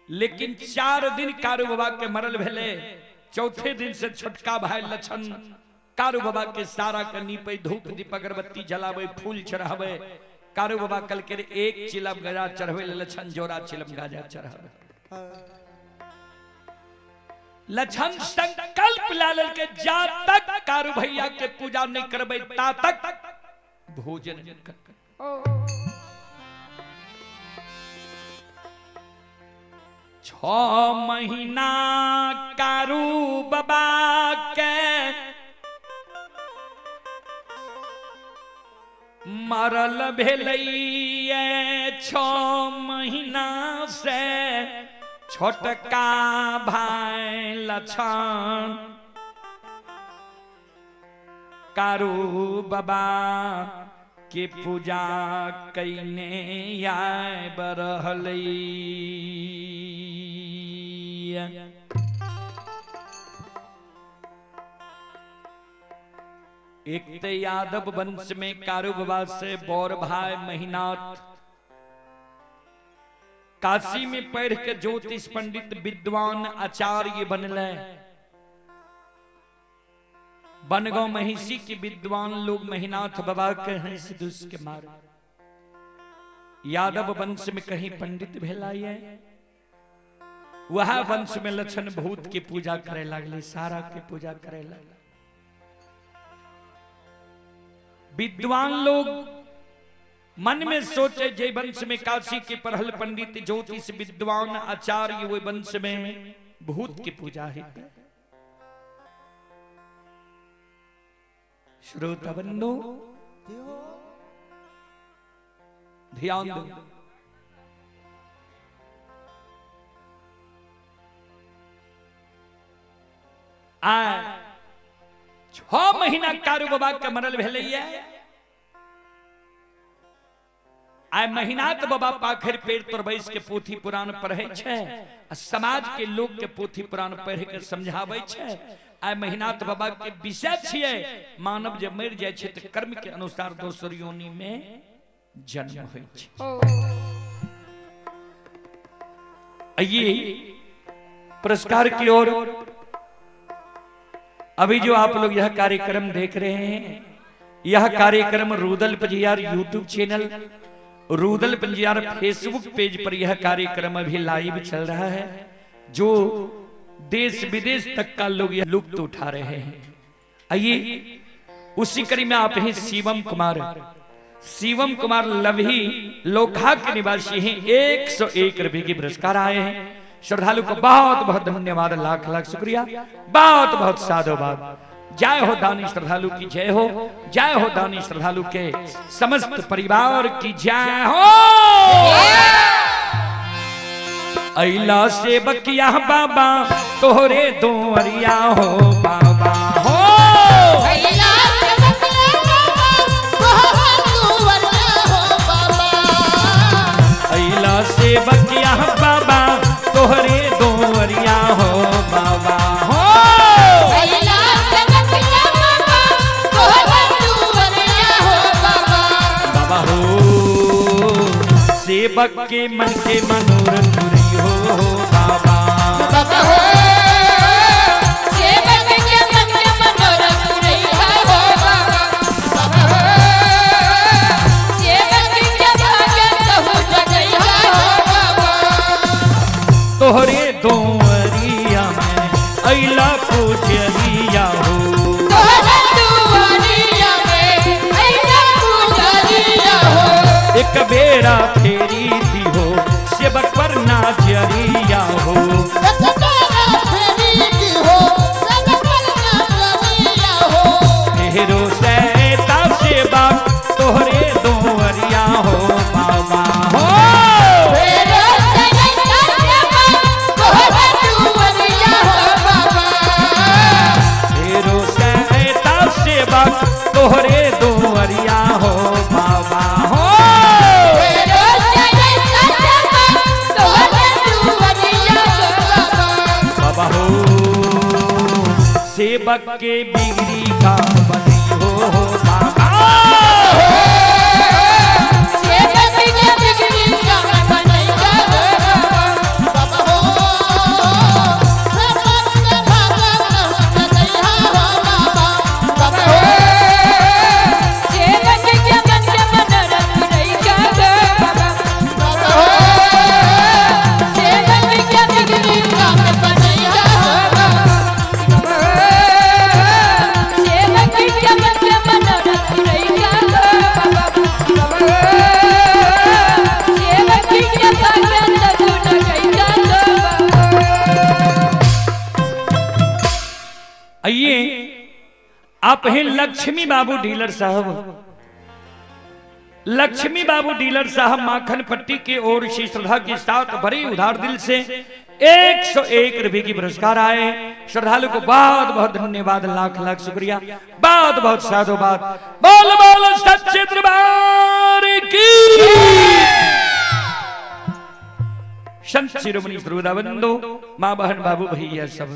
लेकिन 4 दिन कारू बाबा के मरल भेले, चौथे दिन से छोटका भाई लछन कारू बाबा के सारा के नीपे, धूप दीप अगरबत्ती जलावे, फूल चढ़ावे। कारू बाबा कल के एक चिलम गाजा चढ़वे, लछन जोड़ा चिलम गाजा चढ़ावे। लछन संकल्प ला के जा तक कारू भैया के पूजा नहीं करबे ता तक भोजन नहीं करबे। 6 महीना कारू बाबा के मरल भेलैये, 6 महीना से छोटका भाई लछन कारू बाबा के पूजा कैने आए बरहलैया। एक ते यादव वंश में कारू बाबा से बौर भाई महिनाथ काशी में पढ़ के ज्योतिष पंडित विद्वान आचार्य बनले। बनगांव महिषी के विद्वान लोग महिनाथ बाबा के हंस दुस के मारे। यादव वंश में कहीं पंडित भेलाइए, वह वंश में लक्षण भूत की पूजा करे लगले, सारा के पूजा करे लगले। विद्वान लोग मन में सोचे जे वंश में काशी के पढ़ल पंडित ज्योतिष विद्वान आचार्य वो वंश में भूत की पूजा है। श्रोता बंधु ध्यान दो, आ 6 महीना कारू बाबा के मरल भेलैया। आइ महिनाथ बाबा पाखर पेड़ पर बैस के पोथी पुराण पढ़े छै, आ समाज के लोग के पोथी पुराण पढ़ के समझाबै छै। आइ महिनाथ बाबा के विषय छियै मानव जे मरि जाइ छै तऽ कर्म के अनुसार दोसर योनि में जन्म होइ छै। आइए पुरस्कार की ओर। अभी जो आप लोग यह कार्यक्रम देख रहे हैं, यह कार्यक्रम Rudal Panjiyar YouTube channel, Rudal Panjiyar Facebook page पर यह कार्यक्रम अभी लाइव चल रहा है, जो देश विदेश तक का लोग यह लुत्फ उठा रहे हैं। आइए उसी कड़ी में आप हैं शिवम कुमार। शिवम कुमार लभी लोखा के निवासी हैं, 101 रुपए के पुरस्कार आए हैं। श्रद्धालु को बहुत बहुत धन्यवाद, लाख लाख शुक्रिया, बहुत बहुत साधुवाद। जय हो दानी श्रद्धालु की जय हो, जय हो दानी श्रद्धालु के समस्त परिवार की जय हो। अइला से बकिया बाबा तोहरे दोरिया हो बाबा हो, अइला से बकिया बाबा तोहरे दोरिया हो बाबा, अइला से बकिया बाबा तोहरे दोरिया हो बाबा हो, अइला से बकिया बाबा तोहरे दोरिया हो बाबा, बाबा हो सेवक के मन के मनोरथ हो बाबा, बाबा हो सेवक के मन के मनोरथ हो बाबा, बाबा हो सेवक के भाग्य कहू जगैया हो बाबा, तोहरे दोरिया में अइला पूजरिया हो, तोहरे दोरिया में अइला पूजरिया हो, एक बेरा फेरी दी हो सेवक पर नाचरिया हो, एक बेरा फेरी दी हो सेवक पर नाचरिया हो, फेरो सैता सेवा तोहरे दोरिया हो बाबा हो, फेरो सैता सेवा तोहरे दोरिया हो बाबा, फेरो सैता सेवा तोहरे दोरिया हो बाबा हो, फेरो सैता सेवा तोहरे दोरिया हो बाबा, बाबा हो सेवक के बिगड़ी का बनी हो बाबा, सेवक के बिगड़ी का बनैया हो बाबा, बाबा हो आप हैं लक्ष्मी बाबू डीलर साहब। लक्ष्मी बाबू डीलर साहब माखन पट्टी के ओर से श्रद्धा के साथ भरे उधार दिल से 101 रुपए की पुरस्कार आए। श्रद्धालु को बहुत बहुत धन्यवाद, लाख लाख शुक्रिया, बहुत बहुत साधुवाद। बोल बोल सच्चे दरबार की। संत शिरोमणि श्रोता बंधु, माँ बहन बाबू भैया सब,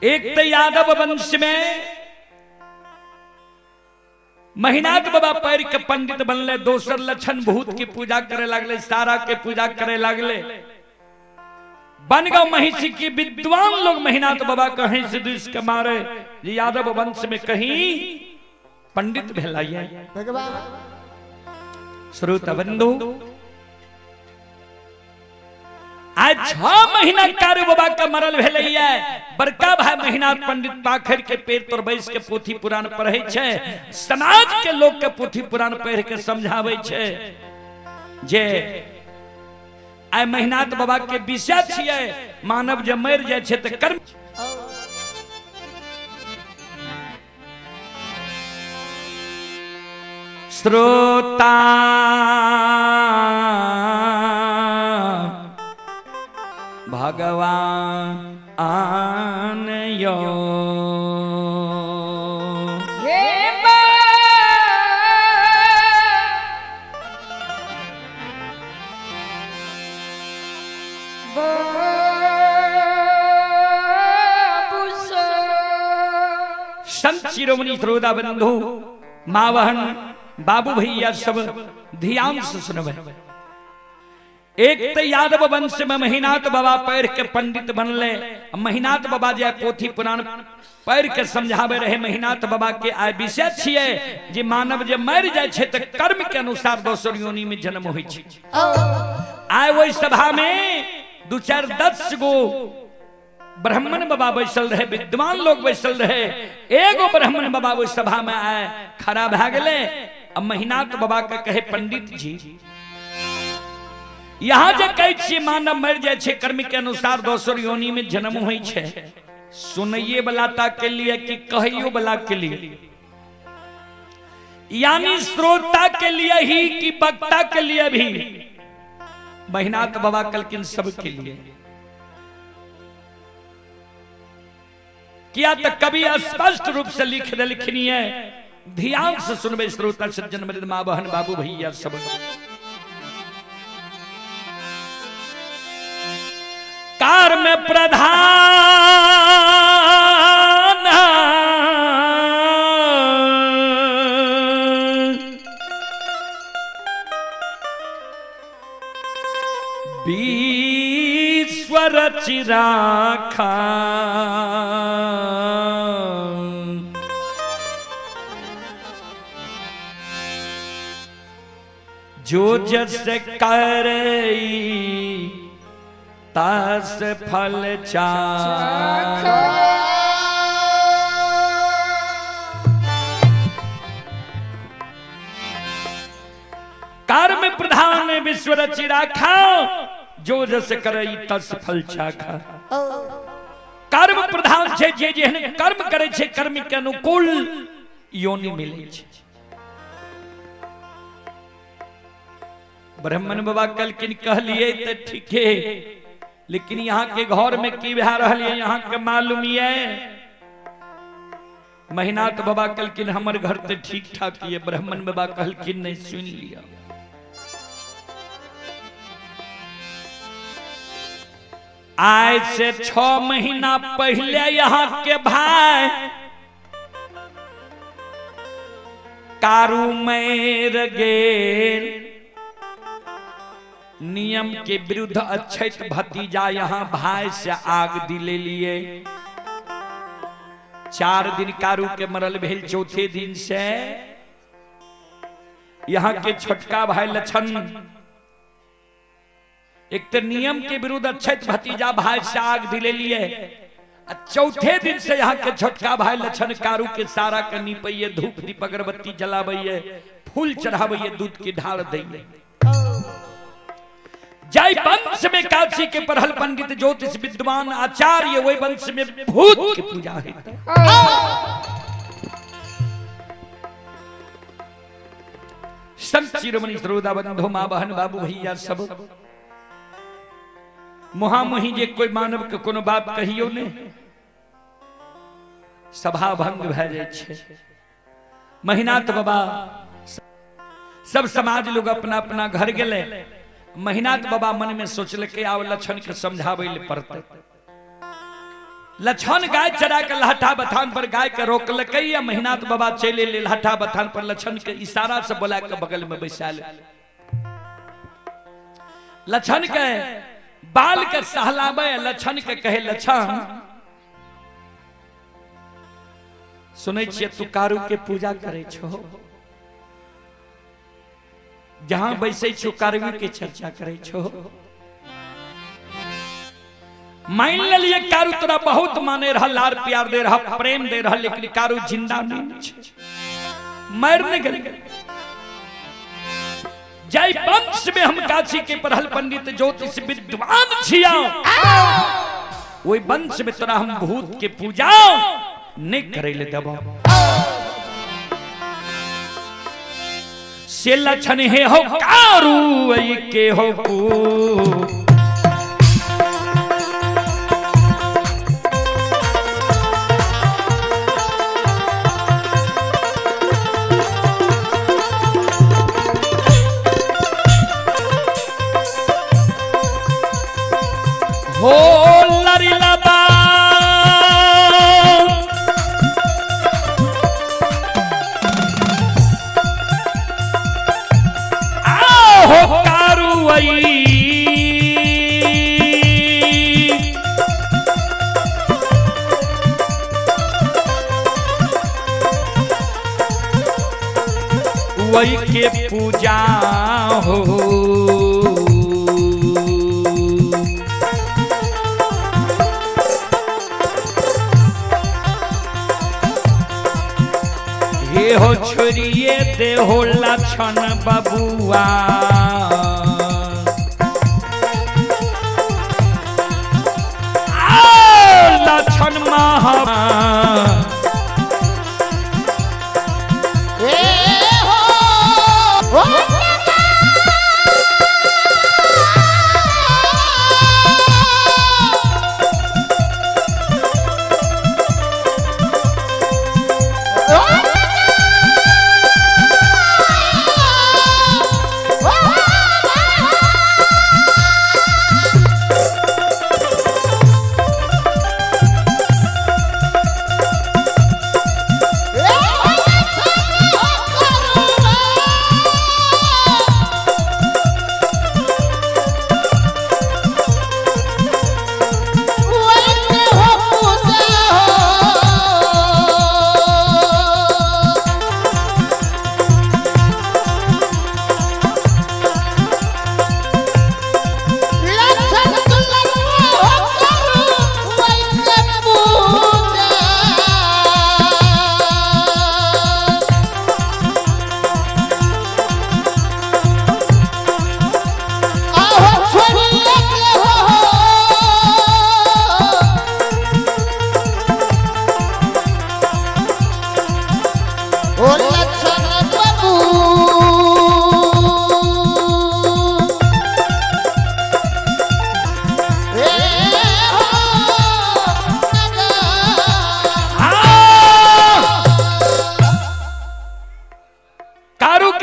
एक तो यादव वंश में महिनाथ बाबा पैर के पंडित बनले, दोसर लक्षण भूत की पूजा करे लगले, सारा के पूजा करे लगले। बनगांव महिषी की विद्वान लोग महिनाथ बाबा कहीं से दुष्ट के मारे यादव वंश में कहीं पंडित भेलाइए। श्रोता बंधु, आज 6 महीना कारू बाबा का मरल भेलैया। बड़का भाई महिनाथ पंडित पाखर के पेड़ तर बैस के पोथी पुराण पढ़ै छै, समाज के लोग के पोथी पुराण पढ़ के समझाबै छै जे आइ महिनाथ बाबा के विषय छियै मानव जे मरि जाइ छै तऽ कर्म। श्रोता भगवान यो हे संत शिरोमणि श्रोता बंधु, माँ बहन बाबू भैया सब ध्यान से सुनबे। एक तो यादव वंश में महिनाथ बाबा पैर के पंडित बनले। महिनाथ बाबा जे पोथी पुराण पैर के समझावे रहे। महिनाथ बाबा के आइ विषय छियै जे मानव जे मरि जाइ छै तऽ कर्म के अनुसार दोसर योनि में जन्म होइ छै। आइ ओहि सभा में 2 4 10 गो ब्राह्मण बाबा बैसल रहे, विद्वान लोग बैसल रहे। एगो ब्राह्मण बाबा ओहि सभा में आए खड़ा भए गेलै। आ महिनाथ बाबा के कहे, पंडित जी यहाँ जे कहै छियै मानव मरि जाइ छै कर्म के अनुसार दोसर योनि में जन्म होइ छै, सुनैये वाला ता के लिए कि कहियो वाला के लिए, यानी श्रोता के लिए ही कि वक्ता के लिए भी? महिनाथ बाबा कहलखिन सबके लिए। किया तो कभी स्पष्ट रूप से लिख देलखिन है। ध्यान से सुनबे श्रोता सज्जन मृद माँ बहन बाबू भैया सब। कर्म प्रधान विश्व रचि राखा, जो जस करई तस फल चाखा। कर्म प्रधान विश्व रचि राखा, जो जस करई तस फल चाखा। कर्म प्रधान छै, जे जेहन कर्म करै छै कर्म के अनुकूल योनि मिलै छै। ब्राह्मण बाबा कहलखिन कहलिए तऽ ठीके, लेकिन यहाँ के घर में की भए रहल है यहाँ के मालूम ये? महिनाथ बाबा कहलखिन हमर घर तऽ ठीक ठाक ये। ब्राह्मण बाबा कहलखिन नहीं, सुन लिया। आज से 6 महीना पहले यहाँ के भाई कारू मर गेल। नियम के विरुद्ध अक्षत भतीजा यहाँ भाई से आग दिले लिए। 4 दिन कारू के मरल भेल, चौथे दिन से यहाँ के छोटका भाई लक्षण, एक तो नियम के विरुद्ध अक्षत भतीजा भाई से आग दिले लिए, चौथे दिन से यहाँ के छोटका भाई लक्षण कारू के सारा के निपैये, धूप दीप अगरबत्ती जलाबैये, फूल चढ़ाबैये, दूध के ढाल दैये। जाय वंश में काशी के पढ़ल पंडित ज्योतिष विद्वान आचार्य, वही वंश में भूत के पूजा है। संत शिरोमणि श्रोता बंधु, माँ बहन बाबू भैया सब, मुहामुही जे कोई मानव के कोनो बात कहियो ने सभा भंग भए जाइ छै। महिनाथ बाबा सब समाज लोग अपना अपना घर गेले। महिनाथ बाबा मन में सोचलकै आब लक्षण के समझाबै ले पड़तै। लक्षण गाय चरा के लहठा बथान पर गाय के रोकलकै या महिनाथ बाबा चलि एलै लहठा बथान पर। लक्षण के इशारा से बोला के बगल में बैसा ले। लक्षण के बाल के सहलाबै, लक्षण के कहे, लक्षण सुनै छियै तू कारू के पूजा करै छो, जहां बैसै छो कारू के चर्चा करै छो। मान लेलिए कारू तोरा बहुत माने रहा, लार प्यार दे रहा, प्रेम दे रहा, लेकिन कारू जिंदा नहीं छे, मर नहीं गेल। जय वंश में हम काशी के पढ़ल पंडित ज्योतिष विद्वान छिया, वही वंश में तोरा हम भूत के पूजा नहीं करे ले देबो। से लक्षण हे हो कारू ऐ के हो को, हो लरिलबा हो कारुई वही के पूजा हो। हे हो छोड़िए दे हो लक्षण बबुआ, लक्षण महा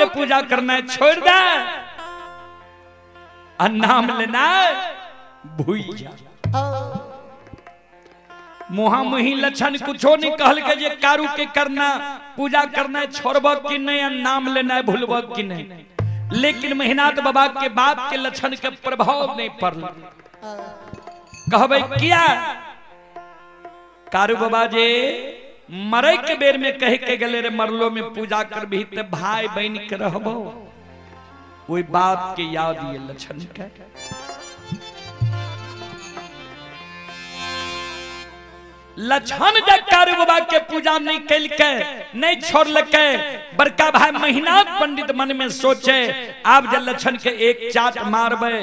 पूजा करना है छोड़ दे और नाम लेना भूल जा। मुहा मुही लक्षण कुछो नहीं कहल के जे कारू के करना पूजा करना है छोड़ब कि नहीं और नाम लेना है भूलब कि नहीं, लेकिन महिनाथ बाबा के बात के लक्षण के प्रभाव नहीं पड़ल। कहबे किया कारू बाबा जे मरे के बेर में कह के गले रे मरलो में पूजा कर भी ते भाई बहन के रहबो, वही बात के याद ये लक्षण के। लक्षण जब कारू बाबा के पूजा नहीं कैलकै नहीं छोड़लकै, बड़का भाई महिनाथ पंडित मन में सोचे आप जब लक्षण के एक चाट मारबे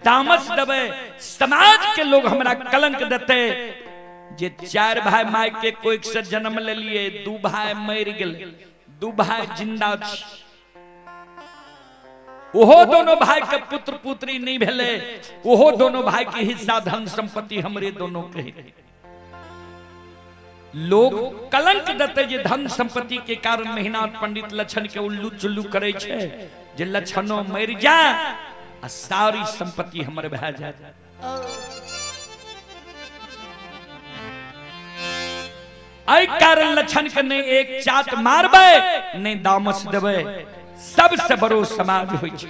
तामस देबै, समाज के लोग हमरा कलंक देते जे 4 भाई my के कोई से जन्म लेलिए, 2 भाई मर गेले, 2 भाई जिंदा छी, ओहो दोनों भाई के पुत्र पुत्री नहीं भेले, ओहो दोनों भाई के हिस्सा धन संपत्ति हमरे दोनों के। लोग कलंक देते जे धन संपत्ति के कारण महिनाथ पंडित लक्षण के उल्लू चुल्लू करे छे, जे लक्षणों मर जाए आ सारी संपत्ति हमर भए जाए। एहि कारण लक्षण के नहीं एक चाट मारबै नहीं दामस देबै। सबसे बड़ो समाज होइ छै।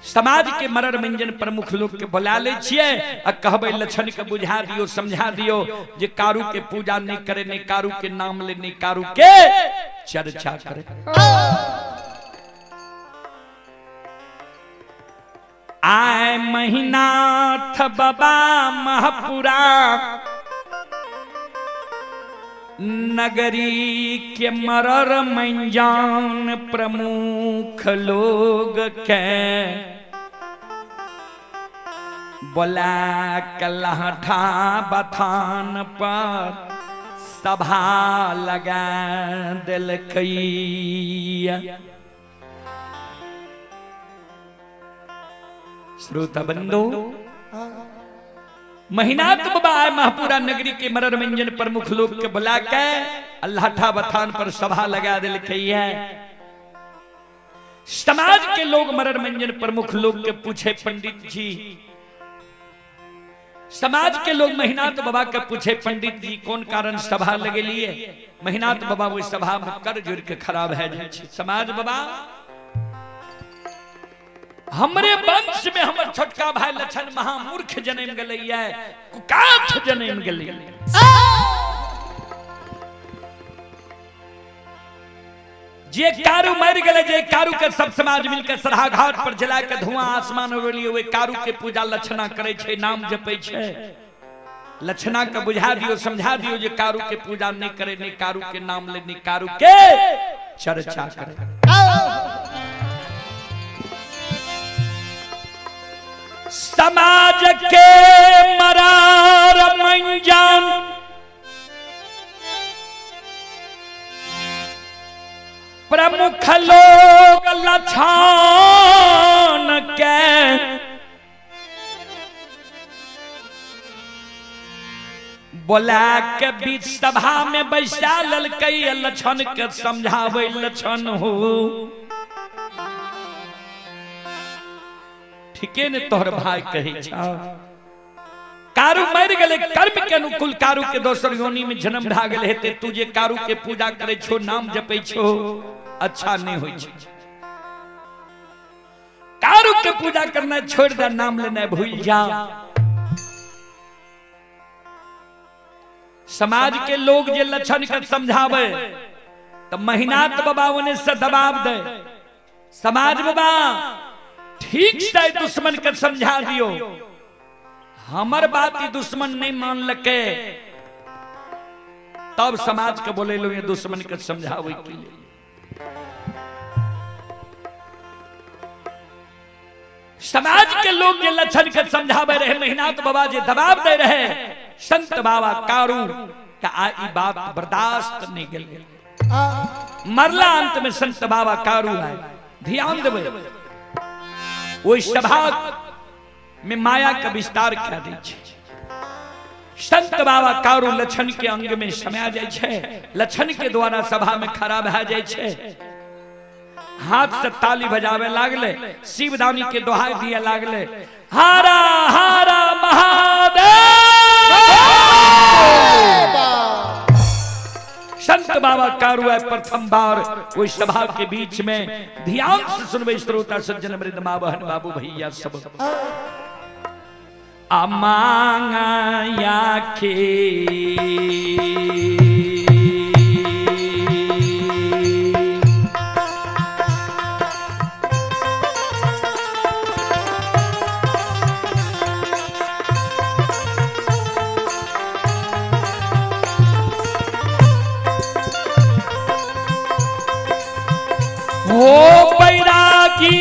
समाज के मरर मंजन प्रमुख लोग के बुला ले छियै आ कहबै लक्षण के बुझा दियो समझा दियो जे कारू के पूजा नहीं करे, नहीं कारू के नाम ले, नहीं कारू के चर्चा करे। आए महिनाथ बाबा महपुरा नगरी के मरर मंजान प्रमुख लोग के बोला कलहठा बथान पर सभा लगा दिलकैया। श्रोता बंधु, महिनाथ बाबा आए महपुरा नगरी के मरर मंजन प्रमुख लोग के बुला के अल्लाठा बथान पर सभा लगा दिलकैया। समाज के लोग मरर मंजन प्रमुख लोग के पूछे पंडित जी, समाज के लोग महिनाथ बाबा के पूछे पंडित जी कौन कारण सभा लगे लिए। महिनाथ बाबा वो सभा में कर जुड़ के खराब है। समाज बाबा हमरे वंश में हमर छोटका भाई लक्षण महामूर्ख जन्म गेलैया, कुकाठ जन्म गेलैया। जे कारू मर गेलै, जे कारू के सब समाज मिलकर सरहा घाट पर जला के धुआं आसमान उड़ेलिए, ओहि कारू के पूजा लक्षणा करे छै, नाम जपै छै। लक्षणा के बुझा दियो समझा दियो जे कारू के पूजा नहीं करे, नहीं कारू के नाम ले, नहीं कारू के चर्चा करे। समाज के मरार मंजान प्रमुख लोग लक्षण के बोला के बीच सभा में बैसा ललकै, लक्षण के समझावे लक्षण हो ठीके ने तोहर भाई कहे छा। कारू मर गेलै कर्म के अनुकूल कारू के दोसर योनि में जन्म भए गेल हेतै, तू जे कारू के पूजा करे छो नाम जपै छो अच्छा नहीं होइ छै। कारू के पूजा करना छोड़ दे, नाम लेना भूल जा। समाज के लोग जे लक्षण के समझावे तो महिनाथ बाबा ओने से दबाव दे। समाज बाबा ठीक से दुश्मन के समझा दियो, हमर बात ही दुश्मन नहीं मान लके तब समाज के बोले लो ये दुश्मन के समझावे के लिए। समाज के लोग ये लक्षण के समझावे रहे, महिनाथ बाबा जे दबाव दे रहे, संत बाबा कारू का आई बात बर्दाश्त नहीं गेल। मरला अंत में संत बाबा कारू आए। ध्यान देवे ओहि सभा में माया का विस्तार कह दै छै। संत बाबा कारू लक्षण के अंग में समा जाय छै, लक्षण के द्वारा सभा में खड़ा भए जाय छै, हाथ से ताली बजावे लागले, शिवदानी के दोहाई दिए लागले, हारा हारा महादेव। संत बाबा कारू है प्रथम बार वही सभा के बीच में। ध्यान से सुनबे श्रोता सज्जन वृंद माँ बहन बाबू भैया सब। अमांगा के हो बैरागी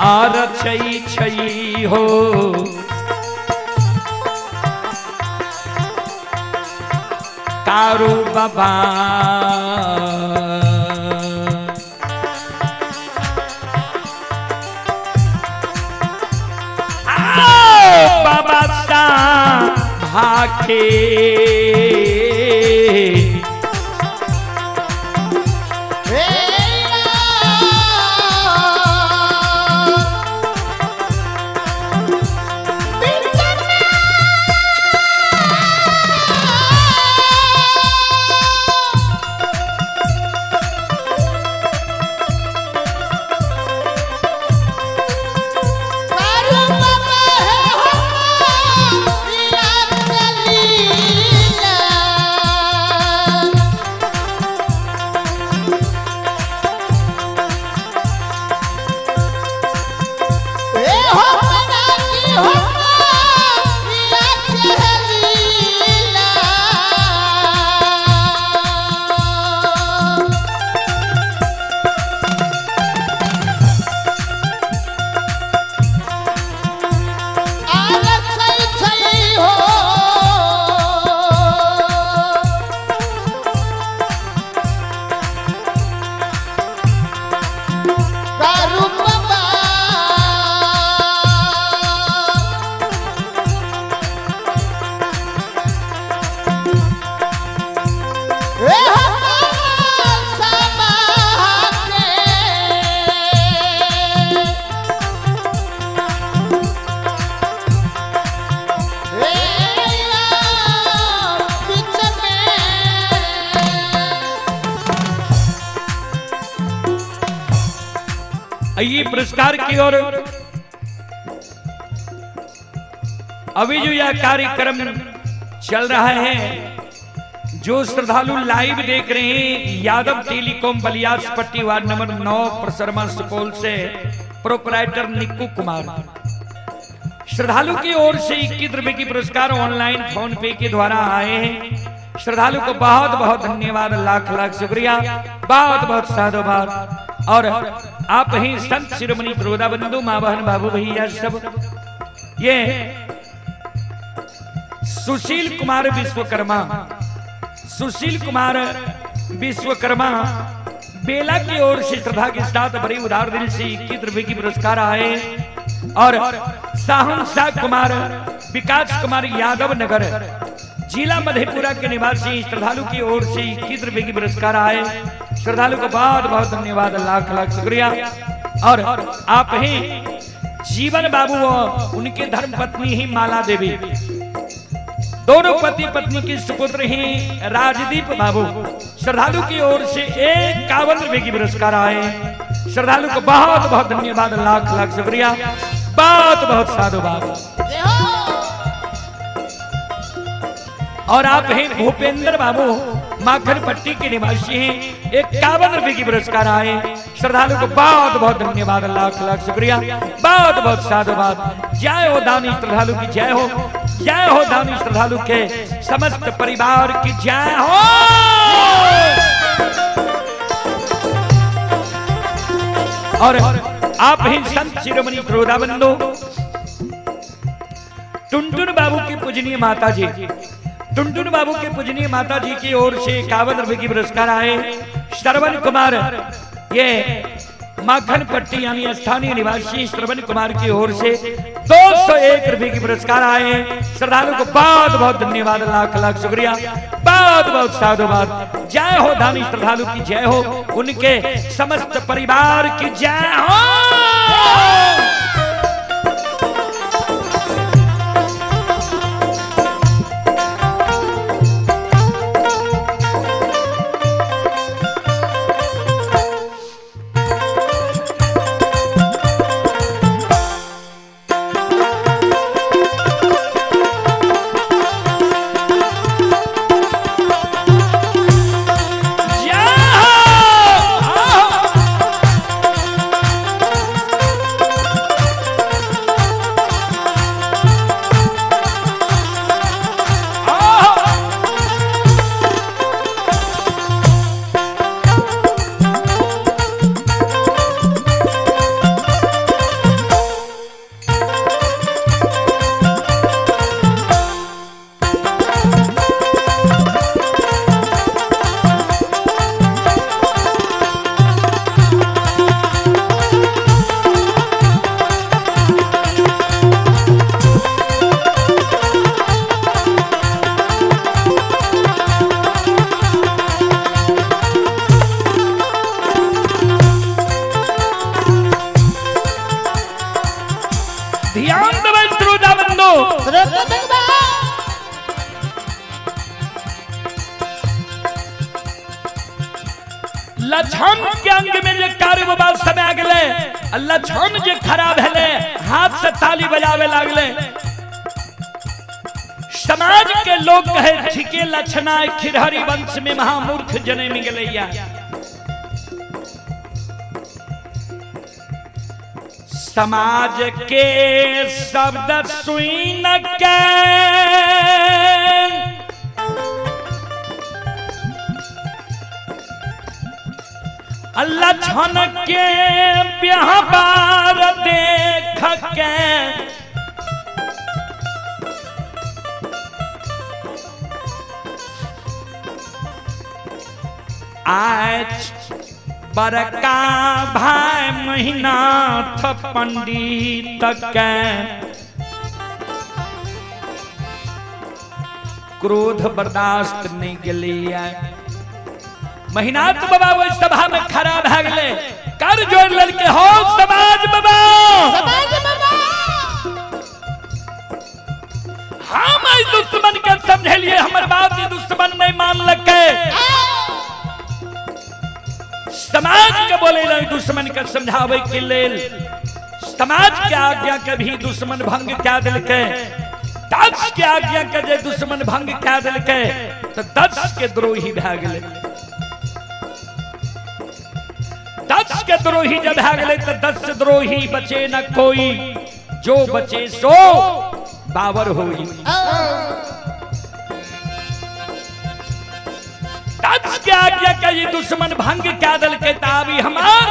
आर छई छई हो। कारू बाबा बाबा सा भाखे ये पुरस्कार की ओर अभी जो यह कार्यक्रम चल रहा है, जो श्रद्धालु लाइव देख रहे हैं, Yadav telecom Baliyas Patti ward number 9 Prasarma Supaul से प्रोपराइटर निक्कू कुमार, श्रद्धालु की ओर से 21 रुपए की पुरस्कार ऑनलाइन फोन पे के द्वारा आए हैं। श्रद्धालु को बहुत बहुत धन्यवाद, लाख लाख शुक्रिया, बहुत बहुत साधुवाद। और आप ही संत शिरोमणि त्रोदा बंधु, माँ बहन बाबू भैया सब, ये सुशील कुमार विश्वकर्मा, सुशील कुमार विश्वकर्मा बेला की ओर से श्रद्धा के साथ बड़ी उदार दिल से 21 रुपए की पुरस्कार आए। और साहन शाह कुमार विकास कुमार यादव नगर जिला मधेपुरा के निवासी श्रद्धालु की ओर से 21 रुपए की पुरस्कार आए। श्रद्धालु को बहुत बहुत धन्यवाद, लाख लाख शुक्रिया। और आप ही जीवन बाबू और उनके धर्म पत्नी ही माला देवी, दोनों पति पत्नी के सुपुत्र ही राजदीप बाबू, श्रद्धालु की ओर से 51 रुपए की पुरस्कार आए। श्रद्धालु को बहुत बहुत धन्यवाद, लाख लाख शुक्रिया, बहुत बहुत साधुवाद। और आप हैं भूपेंद्र बाबू माखन पट्टी के निवासी हैं, 51 रुपए की पुरस्कार आए। श्रद्धालु को बहुत बहुत धन्यवाद, लाख लाख शुक्रिया, बहुत बहुत साधुवाद। जय हो दानी श्रद्धालु की जय हो, जय हो दानी श्रद्धालु के समस्त परिवार की जय हो। और आप ही संत शिरोमणि त्रोदा बंधु टुनटुन बाबू की पूजनीय माता जी, टुनटुन बाबू के पूजनीय माता जी की ओर से 51 रुपए की पुरस्कार आए। श्रवण कुमार ये माखन पट्टी यानी स्थानीय निवासी श्रवण कुमार की ओर से 201 रुपए की पुरस्कार आए। श्रद्धालु को बहुत बहुत धन्यवाद, लाख लाख शुक्रिया, बहुत बहुत साधुवाद। जय हो दानी श्रद्धालु की जय हो, उनके समस्त परिवार की जय हो। जय हो। लक्षण के अंग में जे कारू बाबा समा गेले, लक्षण जे खड़ा भेले, हाथ से ताली बजावे लागले। समाज के लोग कहे ठीके लक्षणा खिरहरी वंश में महामूर्ख जन्म गेलैया। समाज के शब्द सुन के लक्षण के व्यवहार देख के आज बड़का भाई महिनाथ पंडित के क्रोध बर्दाश्त नहीं गेलैया। महिनाथ बाबा ओहि सभा में खड़ा भए गेलै, कर जोड़ लेलकै, हो समाज बाबा, समाज बाबा, हम एहि दुश्मन के समझेलिए, हमर बात ई दुश्मन नहीं मानलकै। समाज के बोले रहे दुश्मन के समझावे के लेल, समाज के आज्ञा के भी दुश्मन भंग कए देलकै। दक्ष के आज्ञा के जे दुश्मन भंग कए देलकै तो दक्ष के द्रोही भए गेलै। दक्ष के द्रोही जब भए गेलै तो दक्ष द्रोही बचे न कोई, जो बचे सो बावर होई। दक्ष के आज्ञा के ये दुश्मन भंग कए देलकै त आबी हमार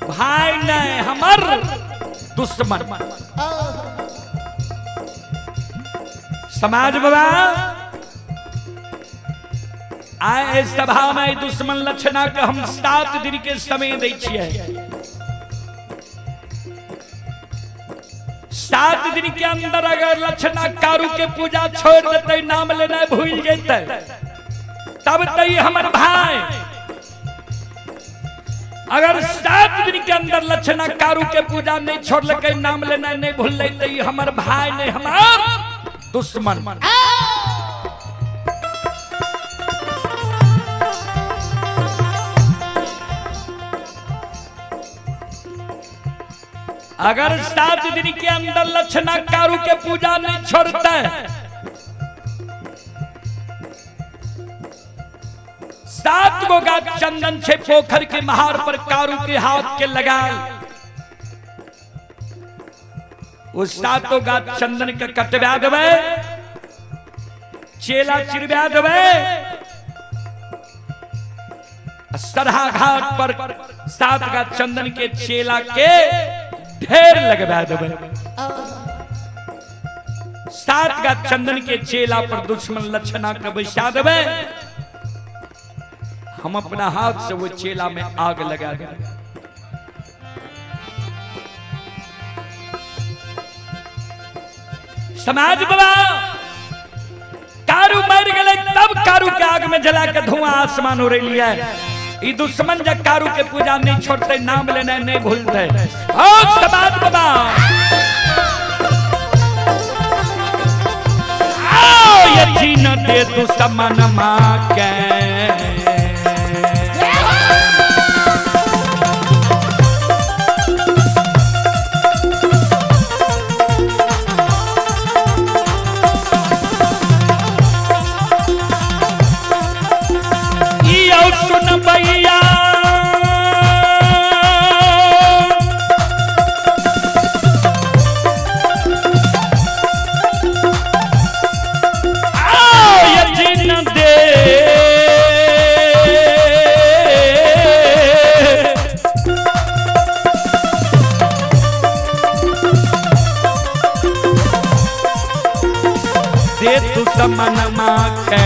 भाई नहीं, हमर दुश्मन। समाज बाबा आए सभा में दुश्मन लक्षणा के हम 7 दिन के समय दै छियै। 7 दिन के अंदर अगर लक्षणा कारू के पूजा छोड़ देते, नाम लेना भूल जेतै, तब तई हमर भाई। अगर 7 दिन के अंदर लक्षणा कारू के पूजा नहीं छोड़लकै, नाम लेना नहीं भूललै, त हमर भाई नहीं, हमार दुश्मन। अगर 7 दिन के अंदर लक्षणा कारू के पूजा नहीं छोड़ता है, 7 गो गाछ चंदन छे पोखर के महार पर कारू के हाथ के लगाल, उस 7 गाछ चंदन के कटवा देबै, चेला चिरवा देबै, सरहा घाट पर 7 गाछ चंदन के चेला के ढेर लगवा देबै। 7 गाछ चंदन के चेला पर दुश्मन लक्षणा के बैसा देबै, हम अपना हाथ से वो चेला में आग लगा देंगे। समाज बाबा कारू मर गए तब कारू के आग में जला के धुआं आसमान उड़ लिया। ई दुश्मन जब कारू के पूजा नहीं छोड़ते, नाम लेना नहीं भूलते। ओ समाज बाबा आओ ये न दे दुश्मन मां के, दुश्मन मां के,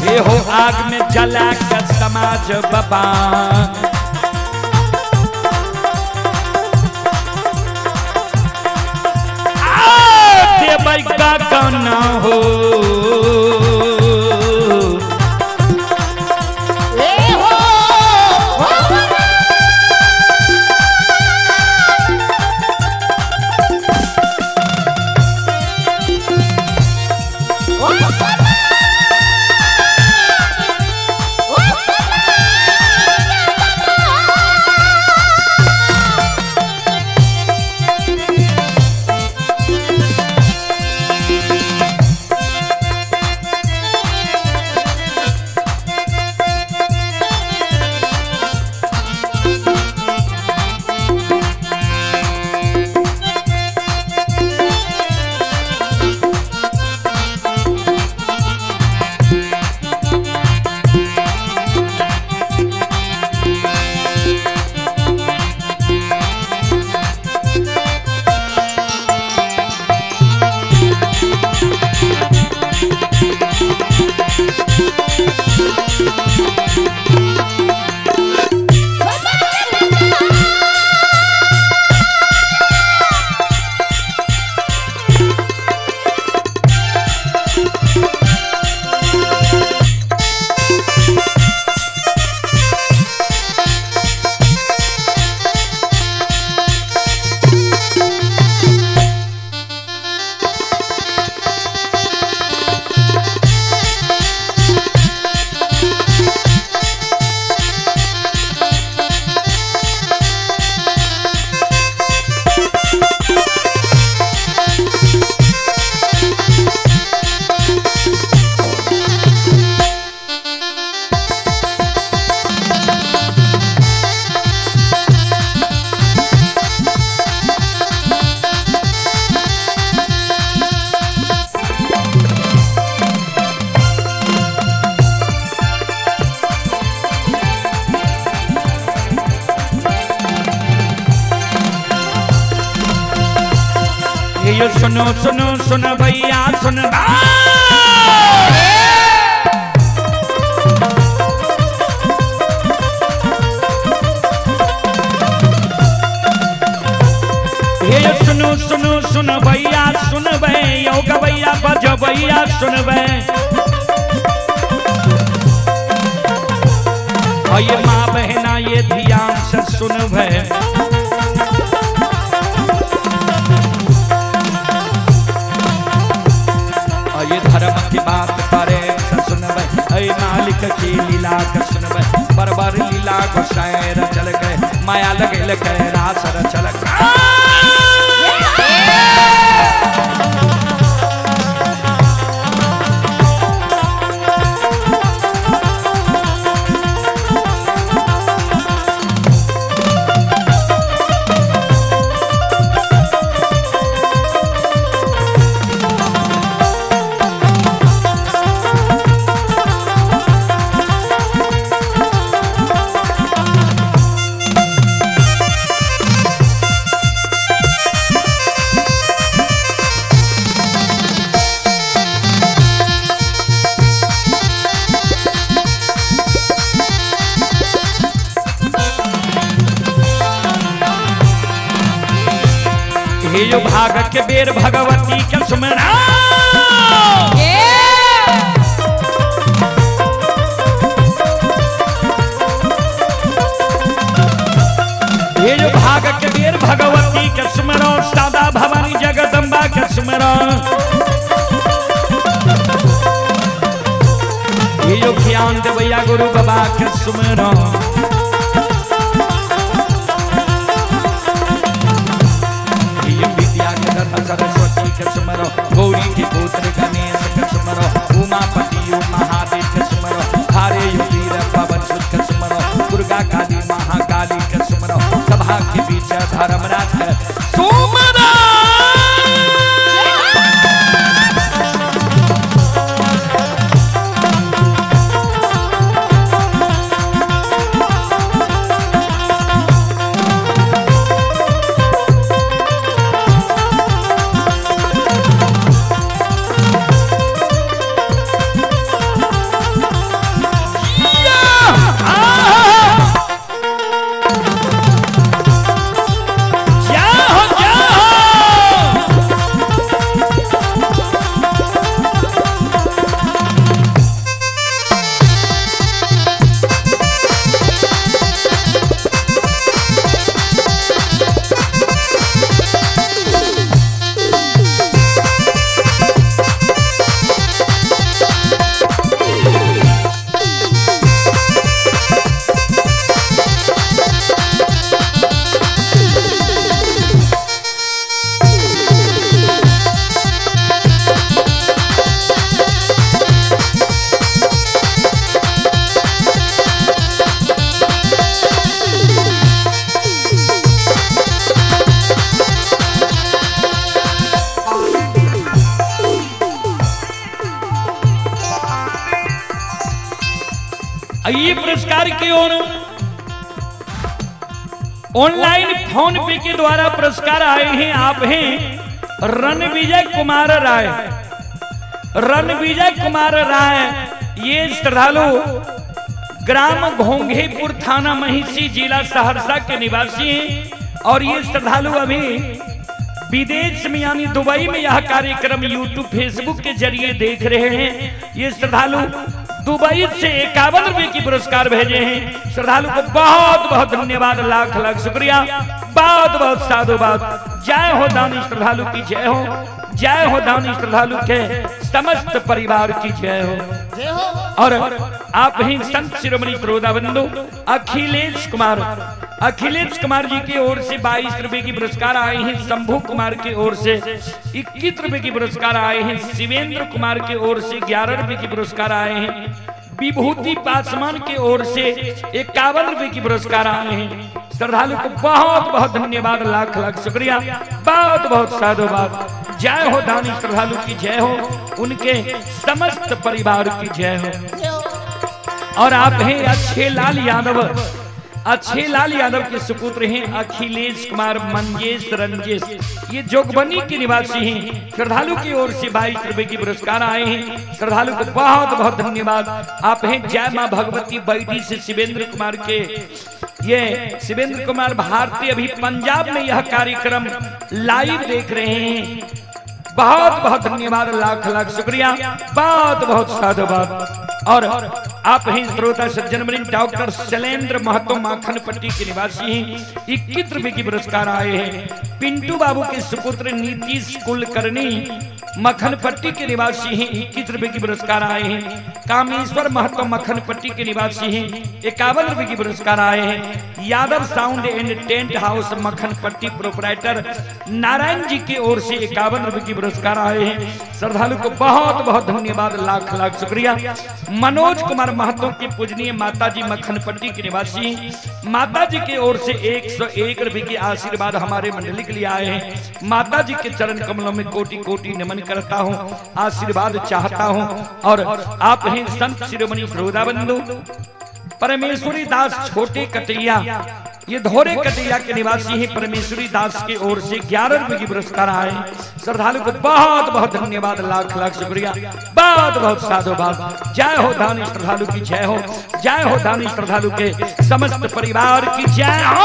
ये हो आग में जला कर समाज बाबा, देवई का गाना हो। हे सुनो सुनो सुन भैया सुन। हे सुनो सुनो सुन भैया सुनबे, यो गवैया बजबैया सुनबे। ये माँ बहना ये ध्यान से सुनबे। ये धर्म की बात करे सुनबे, ऐ मालिक की लीला के सुनबे। बरबर लीला गोसाई रचल गए, माया लगल के रास रचल गए। हे भाग के बेर भगवती के सुमरा। हे भाग के बेर भगवती के सुमरो, सादा भवानी जगदम्बा के सुमरो। हे ज्ञान देवैया गुरु बाबा के सुमरो। सरस्वती के सुमरो, गौरी के पुत्र गणेश के सुमरो, उमापति महादेव के सुमरो, हरे वीर पवन सुत के सुमरो, दुर्गा काली महाकाली के सुमरो, सभा के बीच धर्मराज के सुमरो। ये पुरस्कार की ओर ऑनलाइन फोन पे के द्वारा पुरस्कार आए हैं। आप हैं रणविजय कुमार राय। रणविजय कुमार राय ये श्रद्धालु ग्राम घोंघेपुर थाना महिषी जिला सहरसा के निवासी हैं और ये श्रद्धालु अभी विदेश में यानी दुबई में यह कार्यक्रम यूट्यूब फेसबुक के जरिए देख रहे हैं। ये श्रद्धालु दुबई से 51 रुपए की पुरस्कार भेजे हैं। श्रद्धालु को बहुत बहुत धन्यवाद, लाख लाख शुक्रिया, बहुत बहुत साधुवाद। जय हो दानी श्रद्धालु की जय हो, जय हो दानी श्रद्धालु के समस्त परिवार की जय हो। और आप ही संत शिरोमणि श्रोता बंधु अखिलेश कुमार, अखिलेश कुमार जी की ओर से 22 रुपए की पुरस्कार आए हैं। शंभू कुमार की ओर से 21 रुपए की पुरस्कार आए हैं। शिवेंद्र कुमार की ओर से 11 रुपए की पुरस्कार आए हैं। विभूति पासवान की ओर से 51 रुपए की पुरस्कार आए हैं। श्रद्धालु को बहुत बहुत धन्यवाद, लाख लाख शुक्रिया, बहुत बहुत साधुवाद। जय हो दानी श्रद्धालु की जय हो, उनके समस्त परिवार की जय हो। और आप हैं अच्छे लाल यादव, अच्छे लाल यादव के सुपुत्र हैं अखिलेश कुमार मंगेश रंजेश, ये जोगबनी के निवासी हैं। श्रद्धालु की ओर से 22 रुपए की पुरस्कार आए हैं। श्रद्धालु को बहुत बहुत धन्यवाद। आप हैं जय मां भगवती बैठी से शिवेंद्र कुमार के, ये शिवेंद्र कुमार भारती अभी पंजाब में यह कार्यक्रम लाइव देख रहे हैं। बहुत बहुत धन्यवाद, लाख लाख शुक्रिया, बहुत बहुत साधुवाद। और आप ही श्रोता सज्जन वृंद डॉक्टर शैलेंद्र महतो माखनपट्टी के निवासी हैं, 21 रुपए की पुरस्कार आए हैं। पिंटू बाबू के सुपुत्र नीतीश कुलकर्णी मखनपट्टी के निवासी हैं, 21 रुपए की पुरस्कार आए हैं। कामेश्वर महतो मखनपट्टी के निवासी हैं, 51 रुपए की पुरस्कार आए हैं। Yadav sound and tent house Makhanpatti proprietor Narayan ji की ओर से 51 रुपए की पुरस्कार आए हैं। श्रद्धालु को बहुत बहुत धन्यवाद, लाख लाख शुक्रिया। मनोज कुमार महतो के पूजनीय माता जी मखनपट्टी के निवासी हैं, माता जी की ओर से 101 रुपए के आशीर्वाद हमारे मंडली के लिए आए हैं। माता जी के चरण कमलों में कोटि कोटि नमन करता हूँ, आशीर्वाद चाहता हूँ। और आप हैं संत शिरोमणि श्रोता बंधु परमेश्वरी दास छोटे कटैया, ये धोरे कटैया के निवासी हैं। परमेश्वरी दास की ओर से 11 रुपए की पुरस्कार आए। श्रद्धालु को बहुत बहुत धन्यवाद, लाख लाख शुक्रिया, बहुत बहुत साधुवाद। जय हो दानी श्रद्धालु की जय हो, जय हो दानी श्रद्धालु के समस्त परिवार की जय हो।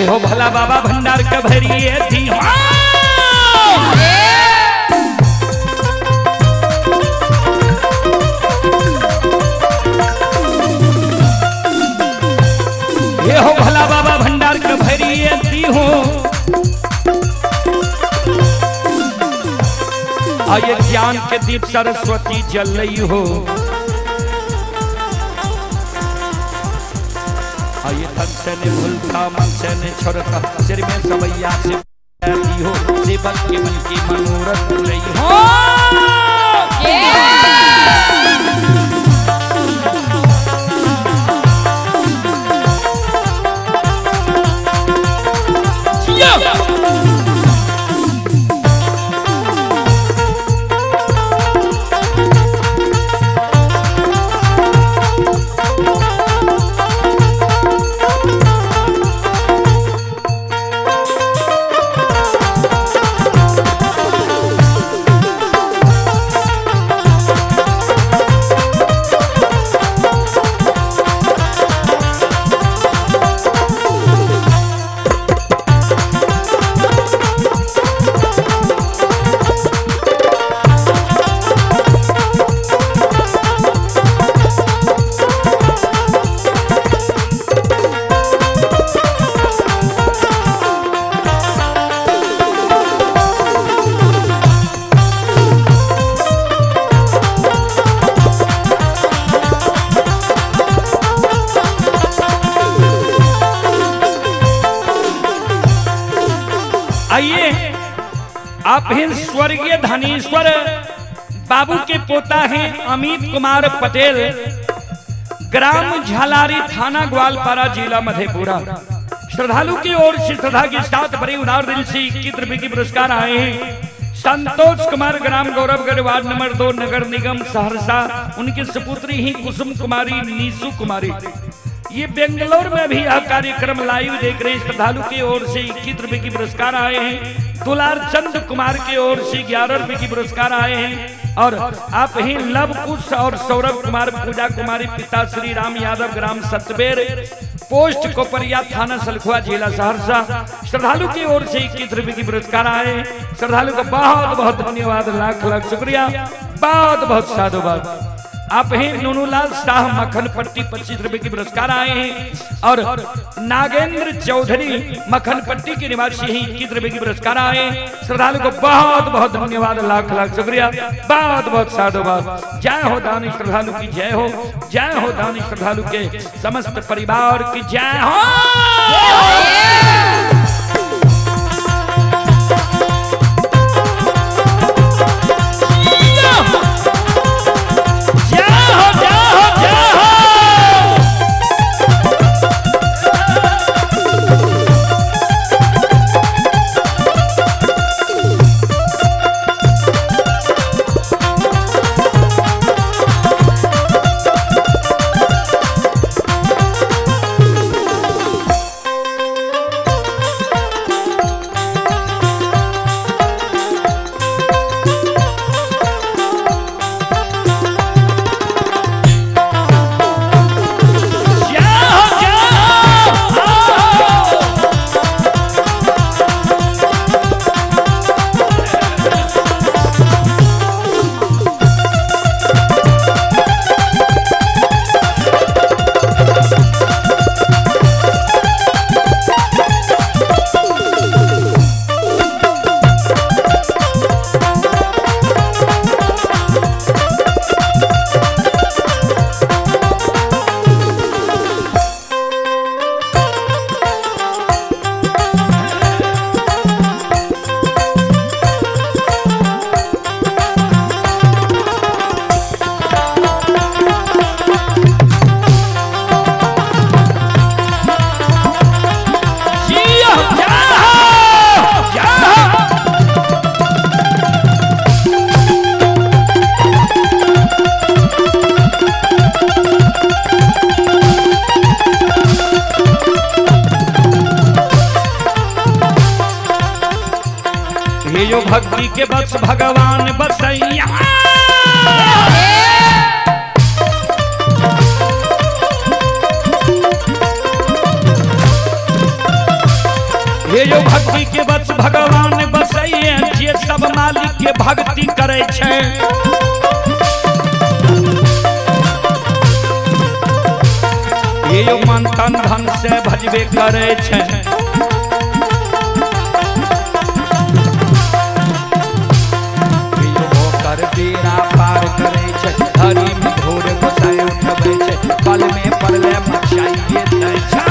हो भला बाबा भंडार के भरिए थी। ये हो भला बाबा भंडार के भरिए थी हो। आये ज्ञान के दीप सरस्वती जल रही हो। आये तन से ने भूलता मन से ने छोड़ता, सिर में सवैया से हो, सेवक के मन की मनोरथ रही हो। आइए आप हैं स्वर्गीय धनेश्वर बाबू के पोता हैं अमित कुमार पटेल, ग्राम झालारी, थाना ग्वालपारा, जिला मधेपुरा। श्रद्धालु की ओर से श्रद्धा के साथ बड़े उदार दिल से 21 रुपए की पुरस्कार आए हैं। संतोष कुमार, ग्राम गौरवगढ़, वार्ड नंबर 2, नगर निगम सहरसा, उनकी सुपुत्री ही कुसुम कुमारी, नीसू कुमारी, ये बेंगलोर में भी यह कार्यक्रम लाइव देख रहे श्रद्धालु की ओर से 21 रुपए की पुरस्कार आए हैं। दुलार चंद कुमार की ओर से 11 रुपए की पुरस्कार आए हैं। और आप ही लव कुश और सौरभ कुमार, पूजा कुमारी, पिता श्री राम यादव, ग्राम सतबेर, पोस्ट कोपरिया, थाना सलखुआ, जिला सहरसा, श्रद्धालु की ओर से 21 रुपए की पुरस्कार आए। श्रद्धालु का बहुत बहुत धन्यवाद, लाख लाख शुक्रिया, बहुत बहुत साधुवाद। आप हैं नुनूलाल शाह मक्खन पट्टी 25 रुपए की पुरस्कार आए हैं। और नागेंद्र चौधरी मक्खन पट्टी के निवासी हैं, 21 रुपए की पुरस्कार आए हैं। श्रद्धालु को बहुत बहुत धन्यवाद, लाख लाख शुक्रिया, बहुत बहुत साधुवाद। जय हो दानी श्रद्धालु की जय हो, जय हो दानी श्रद्धालु के समस्त परिवार की जय हो। ये जो भक्ति के बस भगवान बसैया, ये जो भक्ति के बस भगवान बसैया, जे सब मालिक के भक्ति करे छै। ये जो मन तन धन से भजबे करे छै। बेड़ा पार करे छै, हरि में घोर गोसाई उठबै छै, पल में पड़ले मचाइए दै छै।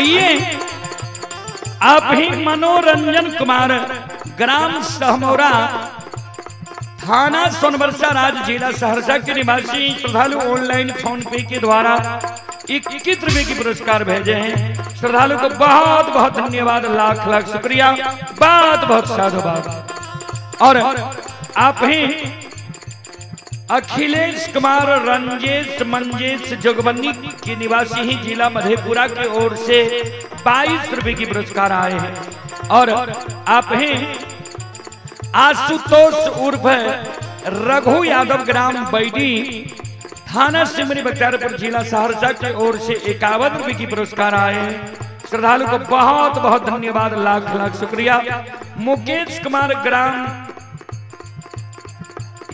आइए आप ही मनोरंजन कुमार, ग्राम सहमौरा, थाना सोनबरसा राज, जिला सहरसा के निवासी श्रद्धालु ऑनलाइन फोन पे के द्वारा 21 रुपए की पुरस्कार भेजे हैं। श्रद्धालु को बहुत बहुत धन्यवाद, लाख लाख शुक्रिया, बहुत बहुत साधुवाद। और आप ही अखिलेश कुमार रंजेश मंजेश जोगबनी के निवासी ही जिला मधेपुरा की ओर से 22 रुपए की पुरस्कार आए हैं। और आप ही आशुतोष उर्फ रघु यादव, ग्राम बैडी, थाना सिमरी बख्तियारपुर, जिला सहरसा की ओर से 51 रुपए की पुरस्कार आए हैं। श्रद्धालु को बहुत बहुत धन्यवाद, लाख लाख शुक्रिया। मुकेश कुमार, ग्राम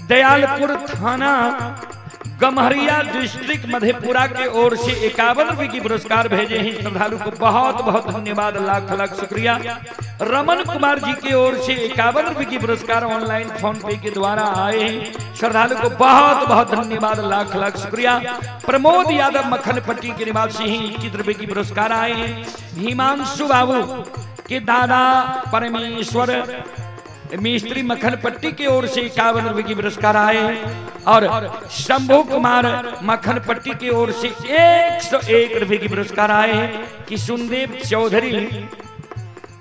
दयालपुर, थाना गम्हरिया, डिस्ट्रिक्ट मधेपुरा के ओर से 51 रुपए की पुरस्कार भेजे हैं। श्रद्धालु को बहुत बहुत धन्यवाद, लाख लाख शुक्रिया। रमन कुमार जी की ओर से 51 रुपए की पुरस्कार ऑनलाइन फोन पे के द्वारा आए हैं। श्रद्धालु को बहुत बहुत धन्यवाद, लाख लाख शुक्रिया। प्रमोद यादव मक्खनपट्टी के निवासी हैं, 21 रुपए की पुरस्कार आए हैं। हिमांशु बाबू के दादा परमेश्वर मिस्त्री मक्खनपट्टी की ओर से 51 रुपए की पुरस्कार आए हैं। और शंभू कुमार मक्खनपट्टी की ओर से 101 रुपए की पुरस्कार आए हैं। किशुनदेव चौधरी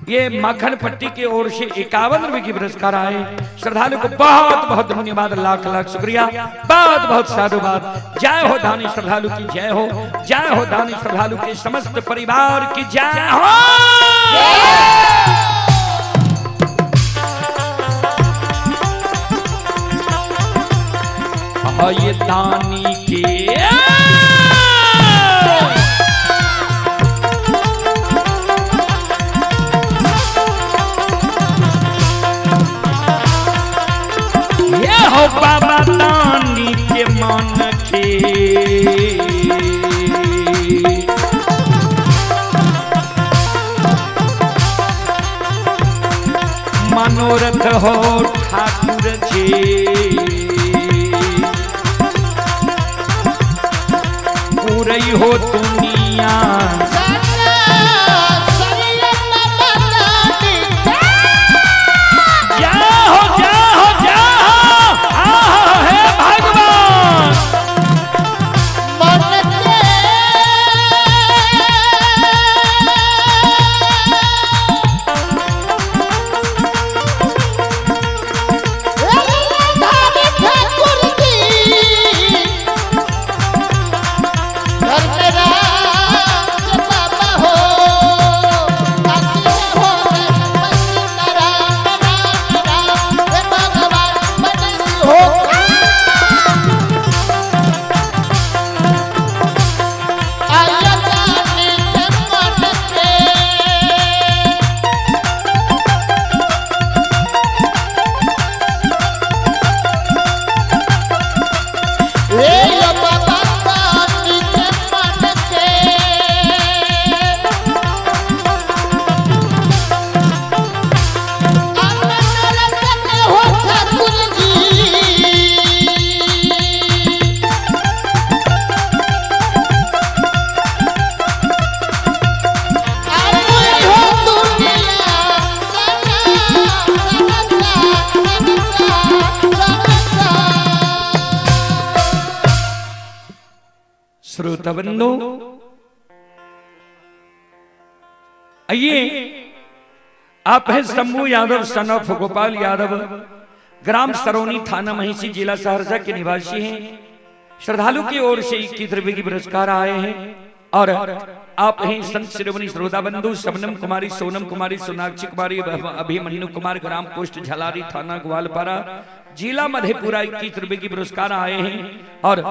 ये मक्खनपट्टी की ओर से 51 रुपए की पुरस्कार आए। श्रद्धालु को बहुत बहुत धन्यवाद, लाख लाख शुक्रिया, बहुत बहुत साधुवाद। जय हो दानी श्रद्धालु की जय हो, जय हो दानी श्रद्धालु के समस्त परिवार की जय हो। ये दानी के ये हो बाबा दानी के मन के मनोरथ हो ठाकुर जी, पूरई हो दुनिया। जय हो जय हो जय हो, आहा हे भगवान। श्रोता बंधु, आइए आप है शंभू यादव सन ऑफ गोपाल यादव, ग्राम सरौनी, थाना महिषी, जिला सहरसा के निवासी हैं। श्रद्धालु की ओर से 21 रुपए की पुरस्कार आए हैं। और आप हैं संत शिरोमणि श्रोता बंधु शबनम कुमारी, सोनम कुमारी, सोनाक्षी कुमारी, अभिमन्यु कुमार, ग्राम पोस्ट झलारी, थाना ग्वालपारा, जिला मधेपुरा, 21 रुपए की पुरस्कार आए हैं। और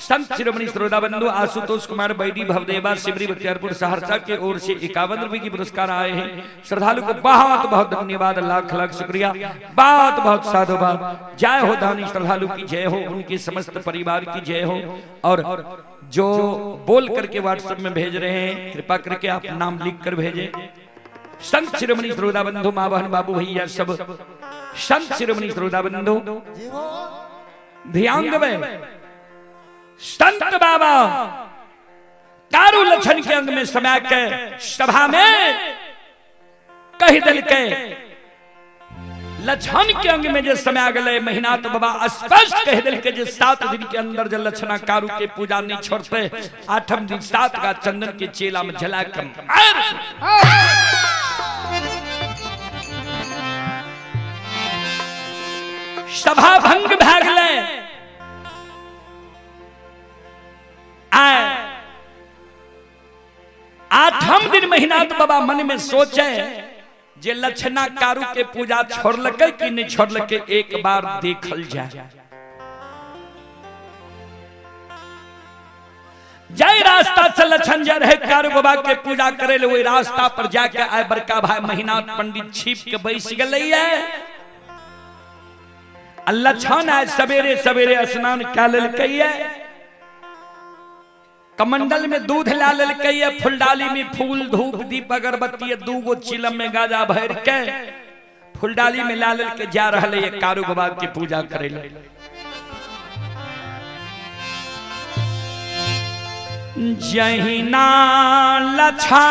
संत शिरोमणि श्रोता बंधु आशुतोष कुमार बैदी भवदेवा, सिमरी बख्तियारपुर, सहरसा के ओर से 51 रुपए की पुरस्कार आए हैं। श्रद्धालु को बहुत बहुत धन्यवाद, लाख लाख शुक्रिया, बहुत बहुत साधुवाद। जय हो दानी श्रद्धालु की जय हो, उनके समस्त परिवार की जय हो। और जो बोल करके व्हाट्सएप में भेज रहे हैं, कृपा करके आप नाम लिख कर भेजें। संत शिरोमणि श्रोता बंधु, माँ बहन बाबू भैया सब संत शिरोमणि श्रोता बंधु ध्यान देवे। संत बाबा कारू लक्षण के अंग में समा के सभा में कहि देलकै। लक्षण के अंग में जे समा गेलै, महिनाथ बाबा स्पष्ट कहि देलकै जे 7 दिन के अंदर जे लक्षणा कारू के पूजा नहीं छोड़ते, 8म दिन 7 का चंदन के चेला में जला के मार। सभा भंग भए गेलै। आय 8म दिन महिनाथ बाबा मन में सोचे जे लक्षणा कारू के पूजा छोड़लकै कि नहीं छोड़लकै, एक बार देखल जाए। जय रास्ता से लक्षण जा रहे कारू बाबा के पूजा करे ले, वही रास्ता पर जाके आए बड़का भाई महिनाथ पंडित छिप के बैस गेलै। लक्षण आए सवेरे सवेरे स्नान कए लेलकै, कमंडल में दूध ला लेलकै, फुलडाली में फूल धूप दीप अगरबत्ती, 2 गो चिलम में गाजा भर के फुलडाली में ला लेलकै, जा रहल है कारू बाबा के पूजा करे ले। जहिना लछा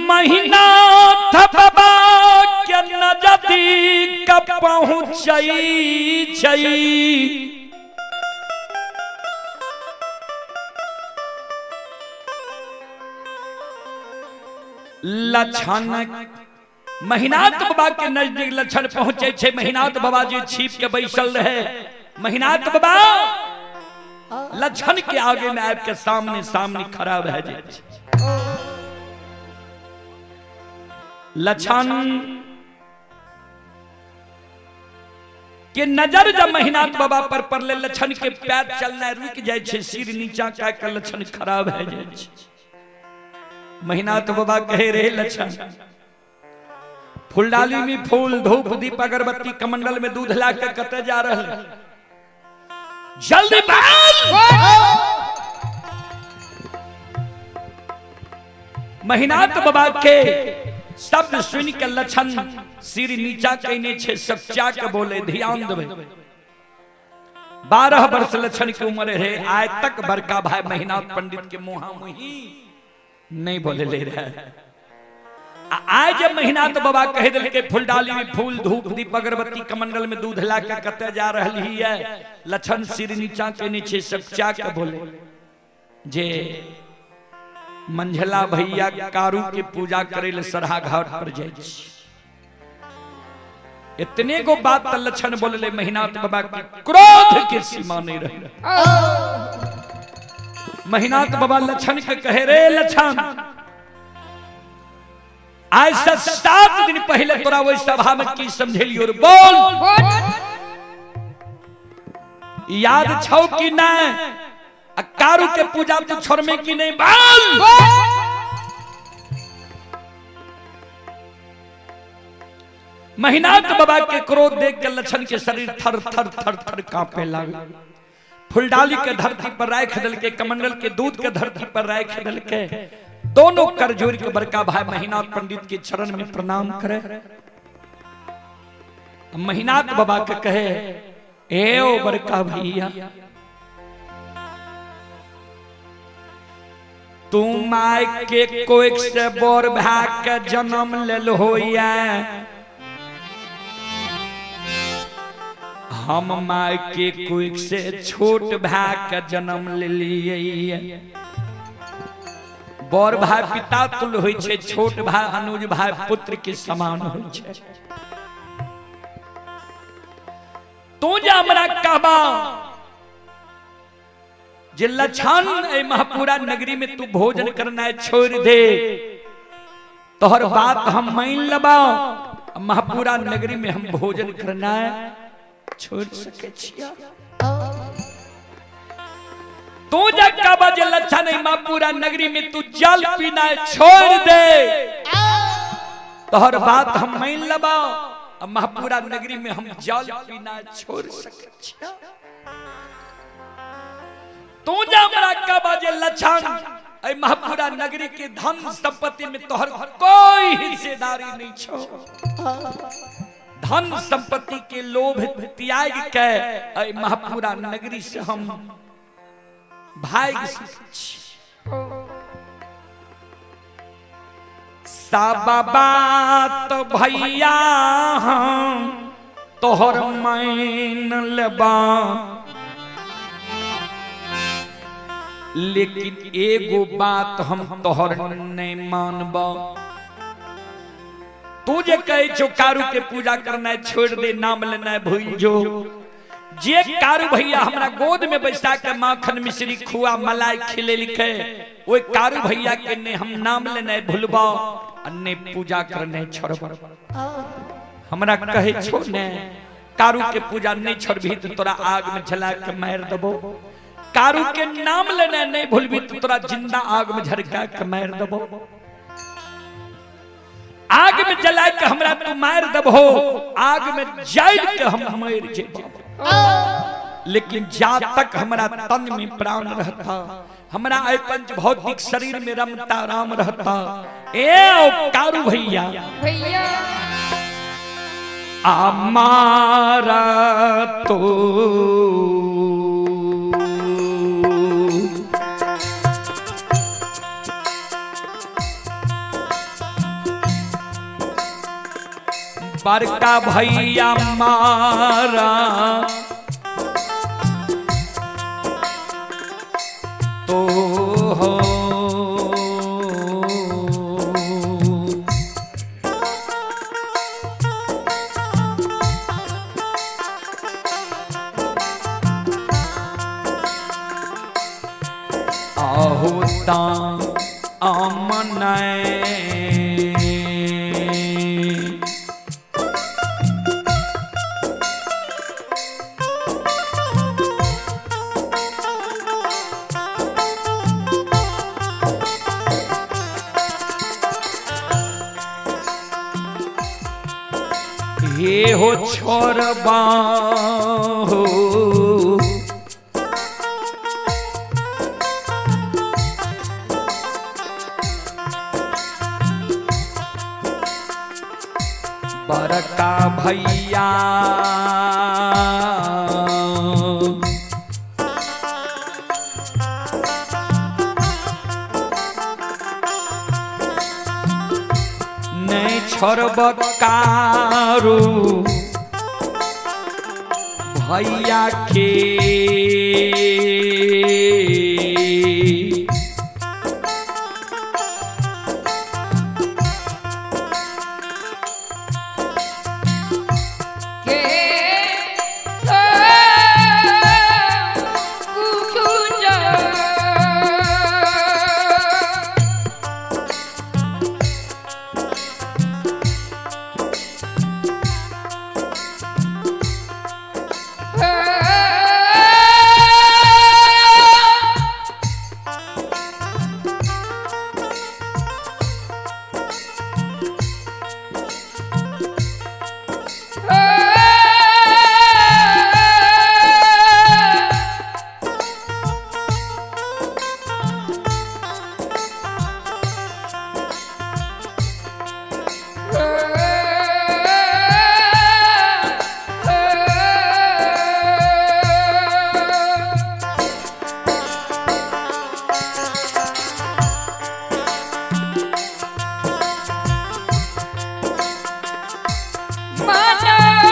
महिनाथ बाबा के नजदीक पहुँचई छै, लक्षण महिनाथ बाबा के नजदीक लक्षण पहुँचे छै। महिनाथ बाबा जी छिप के बैसल रहे। महिनाथ बाबा लक्षण के आगे में आबि के सामने सामने खड़ा भए जाइ छै। लक्षण के नजर जब महिनाथ बाबा पर पड़ले, लक्षण के पैर चलना रुक जाइ छै, सिर नीचा कए के लक्षण खड़ा भए जाइ छै। महिनाथ बाबा कहे रहे लक्षण, फुलडाली में फूल धूप दीप अगरबत्ती कमंडल में दूध ला के कते जा रहल, जल्दी बाल। महिनाथ बाबा के शब्द सुन के लक्षण सिर नीचा कैने छे, सच्चा के बोले, ध्यान देबै। 12 वर्ष लक्षण के उम्र रहे, आय तक बड़का भाई महिनाथ पंडित के मुहा मुही नहीं बोले ले रहे। आय जब महिनाथ बाबा कह देलकै फुलडाली में फूल धूप दीप अगरबत्ती कमंडल में दूध ला के कते जा रहली है, लक्षण सिर नीचा कैने छे, सच्चा के बोले जे मंझला भैया कारू के पूजा करे ले सरहा घाट पर जाइ छी। इतने गो बात त लक्षण बोलले, महिनाथ बाबा के क्रोध के सीमा नहीं रहे। महिनाथ बाबा लक्षण के कहे रे लक्षण, आज से 7 दिन पहले तोरा ओहि सभा में की समझेलियो रे, बोल याद छौ कि नहीं? आ कारू के पूजा तू छोड़मे कि नहीं, बोल। महिनाथ बाबा के क्रोध देख के लक्षण के शरीर थर थर थर थर कांपे लागल। फुलडाली के धरती पर राख देलके, कमंडल के दूध के धरती पर राख देलके, दोनों कर जोड़ के बड़का भाई महिनाथ पंडित के चरण में प्रणाम करे। महिनाथ बाबा के कहे ए ओ बड़का भैया, तू my के कोख से बोर भाग के जन्म लेल होइया, हम my के कोख से छोट भाग के जन्म लेलियै। बड़ भाई पिता तुल्य होइ छै, छोट भाई अनुज भाई पुत्र के समान होइ छै। तू जे हमरा कहबा जे लक्षण एहि महपुरा नगरी में तू भोजन करना छोड़ दे, तोहर बात हम मान लेबा, महपुरा नगरी में हम भोजन करना छोड़ सके छिया। तू जे कहबा जे लक्षण एहि महपुरा नगरी में तू जल पीना छोड़ दे, तोहर बात हम मान लेबा, महपुरा नगरी में हम जल पीना छोड़ सके छिया। तू जे हमरा कहबा जे लक्षण एहि महपुरा नगरी के धन संपत्ति में तोहर कोई हिस्सेदारी नहीं छो। धन संपत्ति के लोभ त्याग के एहि महपुरा नगरी से हम भाग सकै छी। सब बात भैया हम तोहर मान लेबा, लेकिन एगो बात हम तोहर नहीं मानबा। तू जे कहे छो कारू के पूजा करना छोड़ दे, नाम लेना भूल जो, जे कारू भैया हमरा गोद में बैसा के माखन मिश्री खुआ मलाई खिलेलकै, ओइ कारू भैया के ने हम नाम लेना भूलबा आ ने पूजा करना छोड़बा। हमरा कहे छो ने कारू के पूजा नहीं छोड़बी तो तोरा आग में जला के मार देबो, कारू के नाम लेना नहीं भूलबी तो तोरा जिंदा आग में झरका के मार देबो। आग में जला के हमरा तू मार देबो, आग में जल के हम मर जेबो, लेकिन जा तक हमरा तन में प्राण रहता, हमरा ऐ पंच भौतिक शरीर में रमता राम रहता। ए कारू भैया भैया हमारा तो बड़का भैया मारा तो हो, आहोता आमन ये हो छोरबा हो, बड़का भैया नहीं छोड़ब कारू भैया के, माना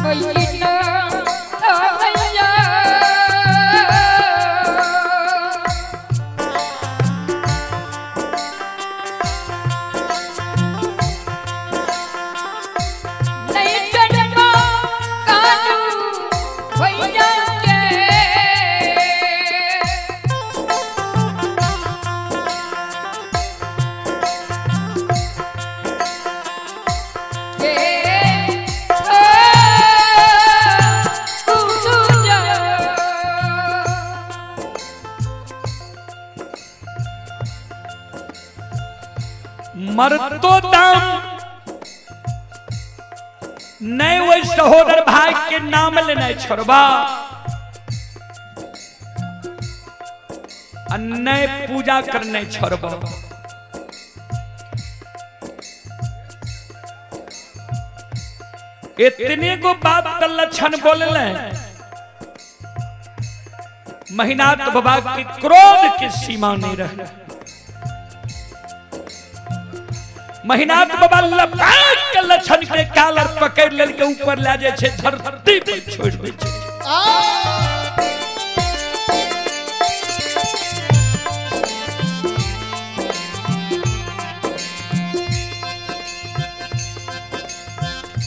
महीना भैया। नहीं चढ़बो कानू भैया के। के ओ तू जा। मरतो दाम नहीं वही सहोदर भाई के नाम लेना छोड़बा आ नहीं पूजा करने छोड़बा। इतने गो बात त लक्षण बोलले महिनाथ बाबा के क्रोध के सीमा नहीं रहे। महिनाथ बाबा लपेट के लक्षण के कालर पकड़ लेल के ऊपर ले जाय छै, धरती पर छोड़ दै छै।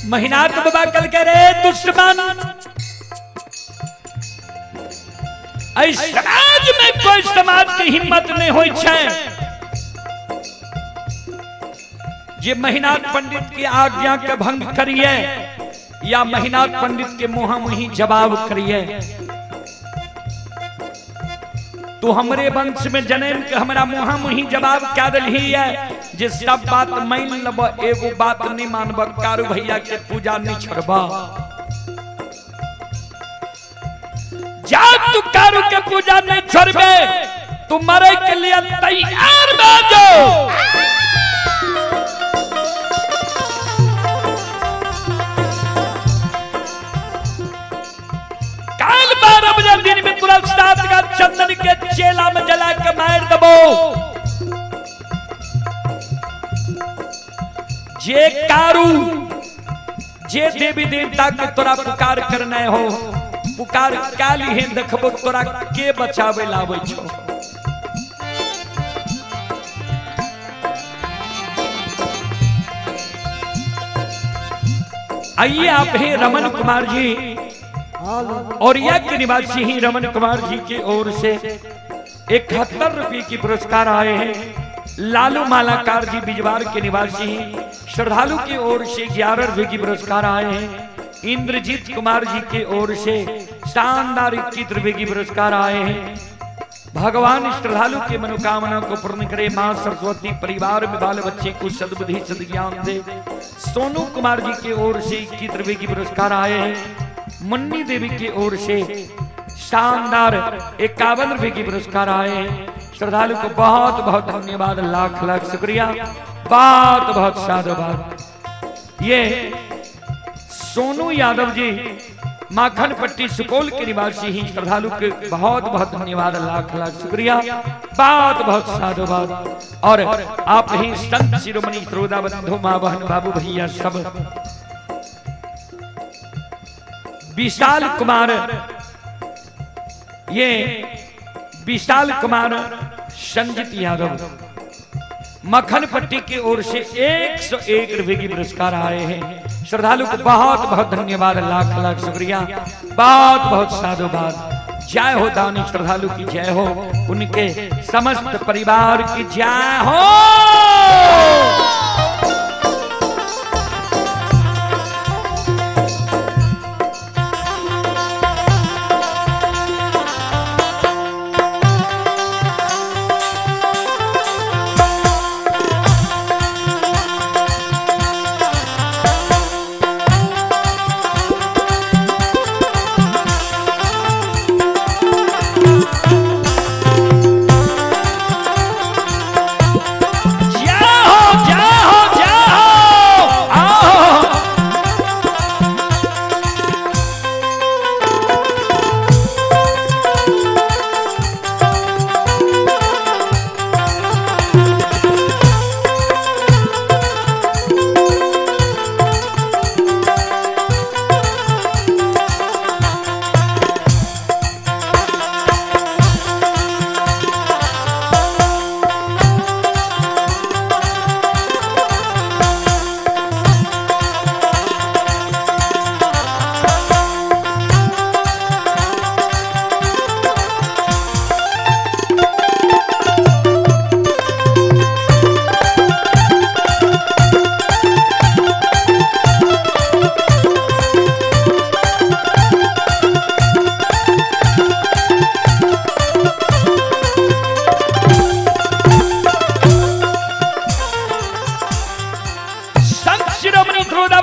महिनाथ बाबा कल के रे दुश्मन, एहि समाज में कोई समाज के हिम्मत नहीं होई छै जे महिनाथ पंडित की आज्ञा के भंग करिए या महिनाथ पंडित के मुहा मुही जवाब करिए। तू हमरे वंश में जन्म के हमरा मुहा मुही जवाब क्या दिलही है जे सब बात मान लब, एगो बात नहीं मानब, कारू भैया के पूजा नहीं छोड़ब। जा तू कारू के पूजा नहीं छोड़बे, तू मरे के लिए तैयार भऽ जो। काल 12 बजे दिन में तुरंत 7 का चंदन के चेला में जला के मार दबो। जे कारू जे देवी देवता के तोरा पुकार करना हो, पुकार काली है देखबो तोरा के बचावे लावे छो। आइए आप हैं रमन कुमार जी औरिया के निवासी ही रमन कुमार जी की ओर से 71 रुपये की पुरस्कार आए हैं। लालू मालाकार जी बिजवार के निवासी हैं, श्रद्धालु की ओर से 11 रुपये की पुरस्कार आए हैं। इंद्रजीत कुमार जी की ओर से शानदार 21 रुपये की पुरस्कार आए हैं। भगवान श्रद्धालु के मनोकामना को पूर्ण करे, माँ सरस्वती परिवार में बाल बच्चे को सद्बुद्धि सद्ज्ञान दे। सोनू कुमार जी की ओर से 21 रुपये की पुरस्कार आए हैं। मुन्नी देवी की ओर से शानदार 51 रुपये की पुरस्कार आए हैं। श्रद्धालु को बहुत बहुत धन्यवाद, लाख लाख शुक्रिया, बहुत बहुत साधुवाद। ये सोनू यादव जी माखन पट्टी सुपौल के निवासी ही श्रद्धालु के बहुत बहुत धन्यवाद, लाख लाख शुक्रिया, बहुत बहुत साधुवाद। और आप ही संत शिरोमणि श्रोता बंधु माँ बहन बाबू भैया सब, विशाल कुमार, ये विशाल कुमार संजित यादव मक्खन पट्टी की ओर से 101 रुपए की पुरस्कार आए हैं। श्रद्धालु को बहुत बहुत धन्यवाद, लाख लाख शुक्रिया, बहुत बहुत साधुवाद। जय हो दानी श्रद्धालु की जय हो, उनके समस्त परिवार की जय हो। जय हो, जय हो,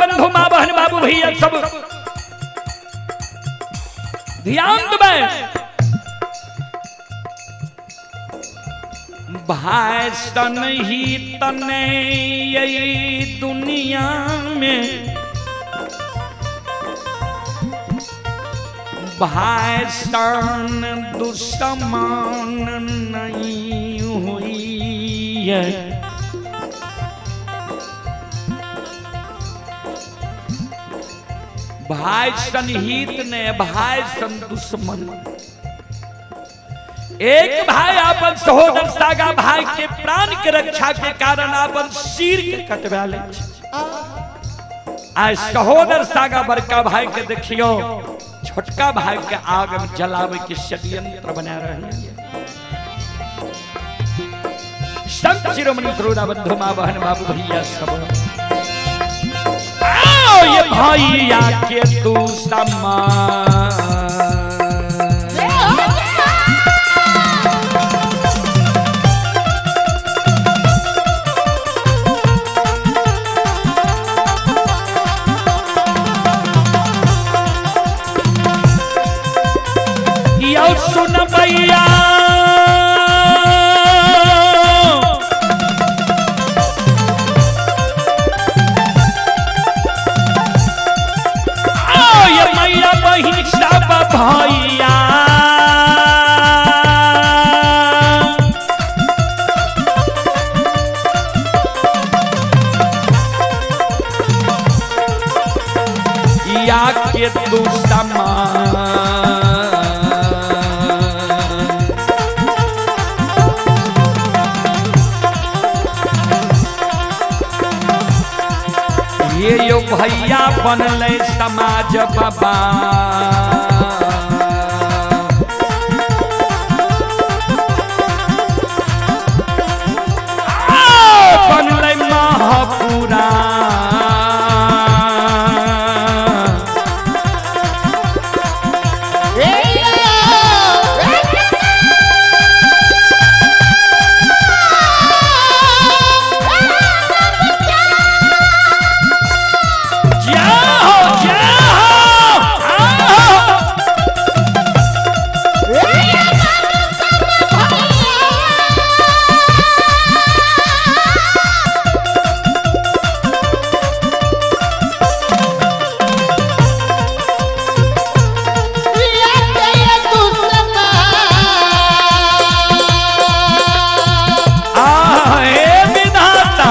बंधु, माँ बहन, बाबू भैया सब ध्यान देबै। भाई सन ही तने यही दुनिया में, भाई सन दुश्मन नहीं हुई है। भाई सन हित ने भाई सन दुश्मन। एक भाई अपन सहोदर सागा भाई के प्राण के रक्षा के कारण अपन सिर के कटवा ले। आय सहोदर सागा बड़का भाई के देखियो छोटका भाई के आग में जलावे के षड्यंत्र बना रहे हैं। संत शिरोमणि श्रोता बंधु, माँ बहन, बाबू भैया सब, आओ ये भैया के तू समान। यो सुन भैया, आओ ये मैया बहिन सब भैया, या के तू समान। ये यो भैया बनले समाज बाबा, बनले महापुरा। जय हो, जय हो, आओ। आ हे विधाता,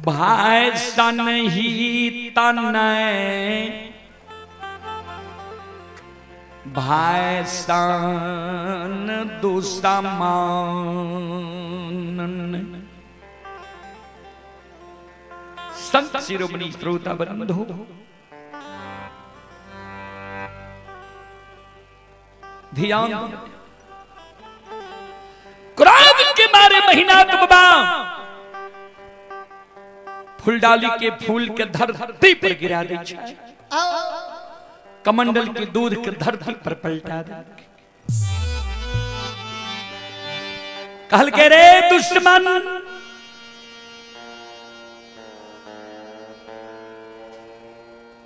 भाई सन ही तने, भाई सन दुश्मन। संत शिरोमणि श्रोता बंधु, ध्यान, क्रोध के मारे महीना बाबा फूलडाली के फूल के धरती पर गिरा दे, कमंडल के दूध के धरती पर पलटा दे। कहल के रे दुश्मन,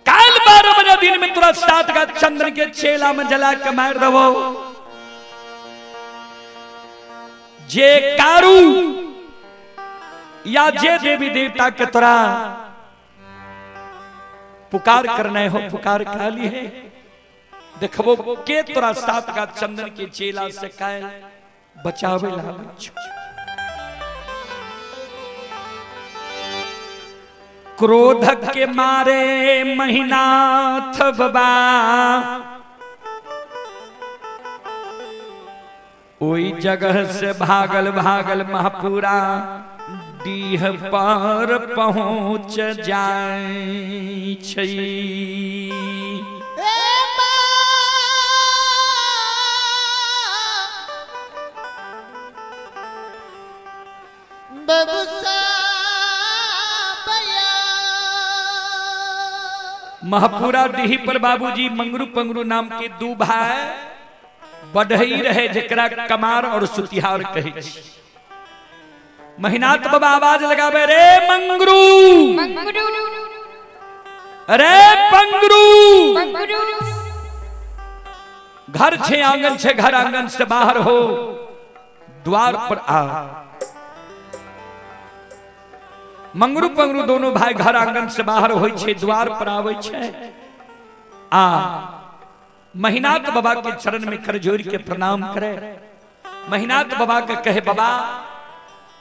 काल 12 बजे दिन में तुरा 7 का चंद्र के चेला में जला के मार दबो। जे कारू या जे देवी देवता के तोरा पुकार करने हो, पुकार काली है, देखबो के तोरा 7 का चंदन के चेला से काय बचावे ला। क्रोध के मारे महिनाथ बाबा ओई जगह से भागल भागल महापुरा डीह पर पहुँच जाय छै। महपुरा डीह पर बाबूजी मंगरू पंगरू नाम के दू भाई बढ़ई रहे, जकरा कमार और सुतिहार कहै छै। महिनाथ बाबा आवाज लगावे, रे मंगरू मंगरू, रे पंगरू, पंगरू, घर छे आंगन छे, घर आंगन से बाहर हो, द्वार पर आ। मंगरू पंगरू दोनों भाई घर आंगन से बाहर होय छे, द्वार पर आवे छे आ महिनाथ बाबा के चरण में कर जोड़ के प्रणाम करे। महिनाथ बाबा के कहे, बाबा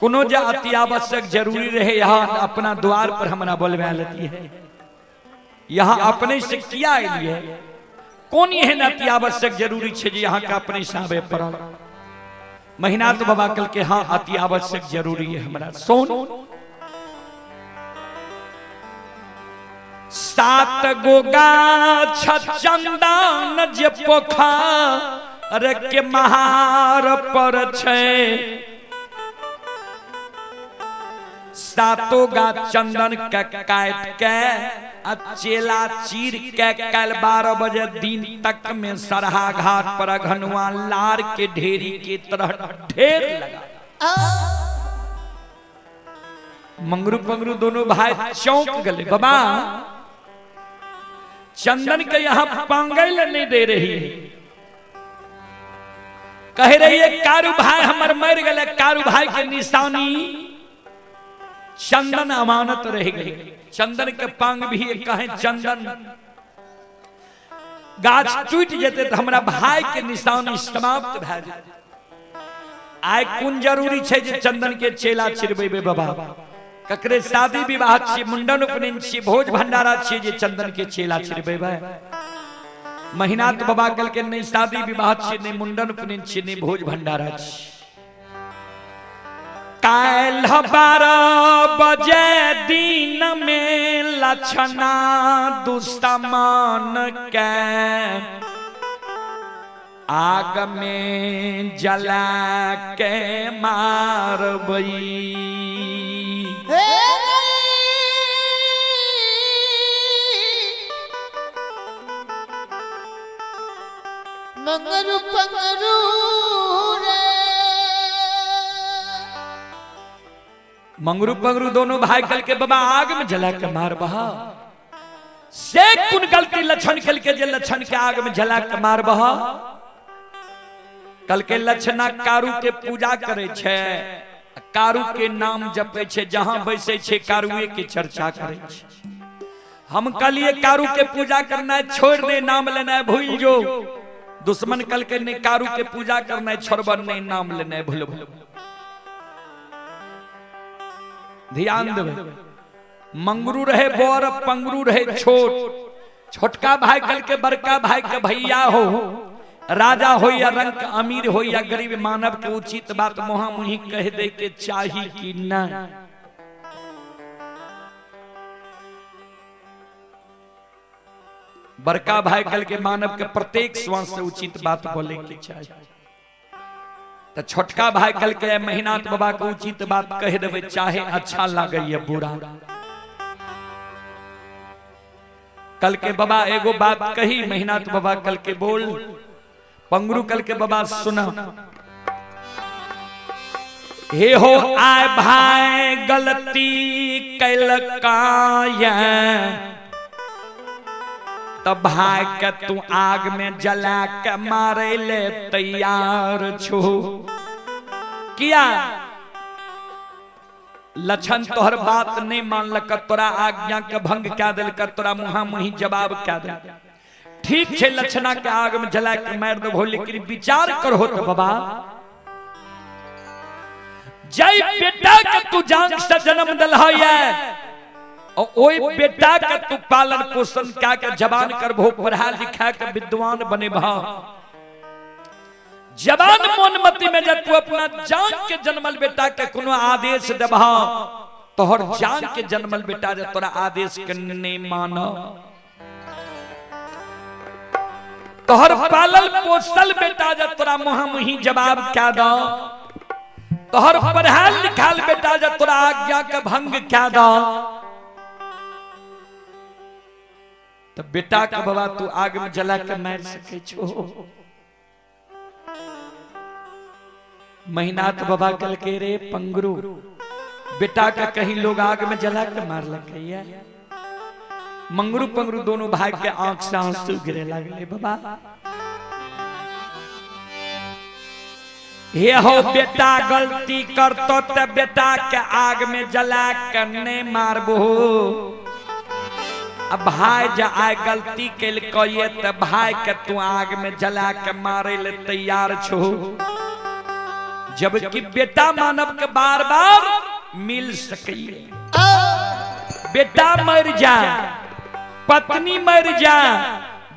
कोनो जे अति आवश्यक जरूरी रहे यहाँ अपना द्वार पर हमरा बोलवा लेती है, यहाँ अपने से किया एलिए, कौन एहन अति आवश्यक जरूरी छे जे यहाँ के अपने से आवे पड़ल। महिनाथ बाबा कल के हाँ अति आवश्यक जरूरी है हमरा। सुन, 7 गो गाछ चंदन जे पोखर के महार पर छै, 7 गाछ चंदन के काट के आ चेला चीर के कल 12 बजे दिन तक में सरहा घाट पर अघनुआ लार के ढेरी के तरह ढेर लगा। मंगरू पंगरू दोनों भाई चौंक गए, बाबा चंदन के यहाँ पांगल नहीं दे रही है, कह रही है कारू भाई हमर मर गए, कारू भाई के निशानी चंदन अमानत रह गई, चंदन के पांग भी कहे चंदन गाछ टूट जेते तो हमरा भाई के निशानी समाप्त भए जेते। आइ कोन जरूरी छै जे चंदन के चेला चिरबेबे बाबा, ककरे शादी विवाह छी, मुंडन उपनयन छी, भोज भंडारा छी जे चंदन के चेला चिरबेबे। महिनाथ बाबा कल के नहीं शादी विवाह छी, नहीं मुंडन उपनयन छी, नहीं भोज भंडारा छी। काल्ह 12 बजे दिन में लक्षणा दुश्मन के आग में जला के मारबई। मंगरू पंगरू रे, मंगरू पंगरू दोनों भाई कल के बाबा आग में जला के मारबह, से कुन गलती लक्षण कल के जे लक्षण के आग में जला के मारबह। कल के लक्षणा कारू के पूजा करे छे, कारू के नाम जपे छे, जहां बैसे छे कारूए के चर्चा करे छे। हम कलिए कारू के पूजा करना है छोड़ दे, नाम लेना है भूल जो। दुश्मन कल के नहीं कारू के पूजा करना है छोड़ब नहीं, नाम लेना है भूल। ध्यान देवे, मंगरू रहे बड़ पंगरू रहे छोट, छोटका भाई कल के बड़का भाई के भैया हो, राजा हो या रंक, अमीर हो या गरीब, मानव के उचित बात मुहा मुही कह दे के चाही कि नहीं। बड़का भाई कल के मानव के प्रत्येक श्वास से उचित बात बोले के चाही, तो छोटका भाई कल के महिनाथ बाबा के उचित बात कह देवे चाहे अच्छा लागे या बुरा। कल के बाबा एगो बात कही, महिनाथ बाबा कल के बोल, पंगरू कल के बाबा सुना, हे हो आए भाई गलती कैलकाय तब भाई के तू आग में जला के मारे ले तैयार छो। किया लक्षण तोहर बात नहीं मानलक, तोरा आज्ञा के भंग क्या दिलक, तोरा मुहा मुही जवाब क्या दिल। ठीक छे लक्षणा के आग में जला के मार देबो, लेकिन विचार करो तो बाबा, जय बेटा के तू जांग से जन्म दिल है, और ओई बेटा के तू पालन पोषण क्या के जवान करबो, पढ़ा लिखा के विद्वान बनेबा। जवान मोनमती में जब तू अपना जान के जन्मल बेटा के कोनो आदेश देबा, तोहर जान के जन्मल बेटा जे तोरा आदेश के नहीं मानो, तोहर पालल पोसल बेटा जे तोरा मुँह मुही जवाब क्या दो, तोहर पढ़ाल लिखाल बेटा जे तोरा आज्ञा के भंग क्या दो, तो बेटा के बाबा तू आग में जला के मार सके छो। महिनाथ बाबा कल के रे पंगरू, बेटा का कहीं लोग आग में जला के मार लगे। मंगरू पंगरू दोनों भाई के आंख से आंसू गिरे लगले। बाबा हे हो बेटा गलती करतो ते बेटा के आग में जला के नहीं मारबो, अब भाई जा आए गलती केलकै ते भाई के तू आग में जला के मारे ले तैयार छो, जबकि बेटा मानव के बार बार मिल सके। बेटा मर जा, पत्नी मर जा,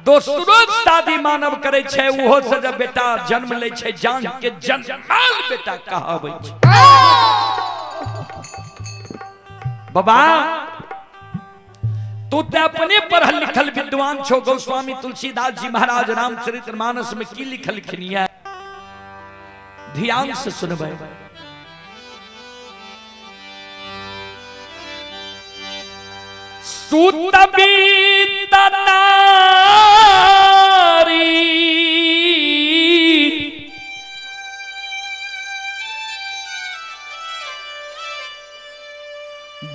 दोसरो शादी मानव करे छे, उहो से जब बेटा जन्म ले छे, जान के जन्माल बेटा कहाबै छे। बाबा तू ते अपने पढ़ल लिखल विद्वान छो। गोस्वामी तुलसीदास जी महाराज रामचरित मानस में की लिखलखिन ये, ध्यान से सुनबै। सूत बीत नारी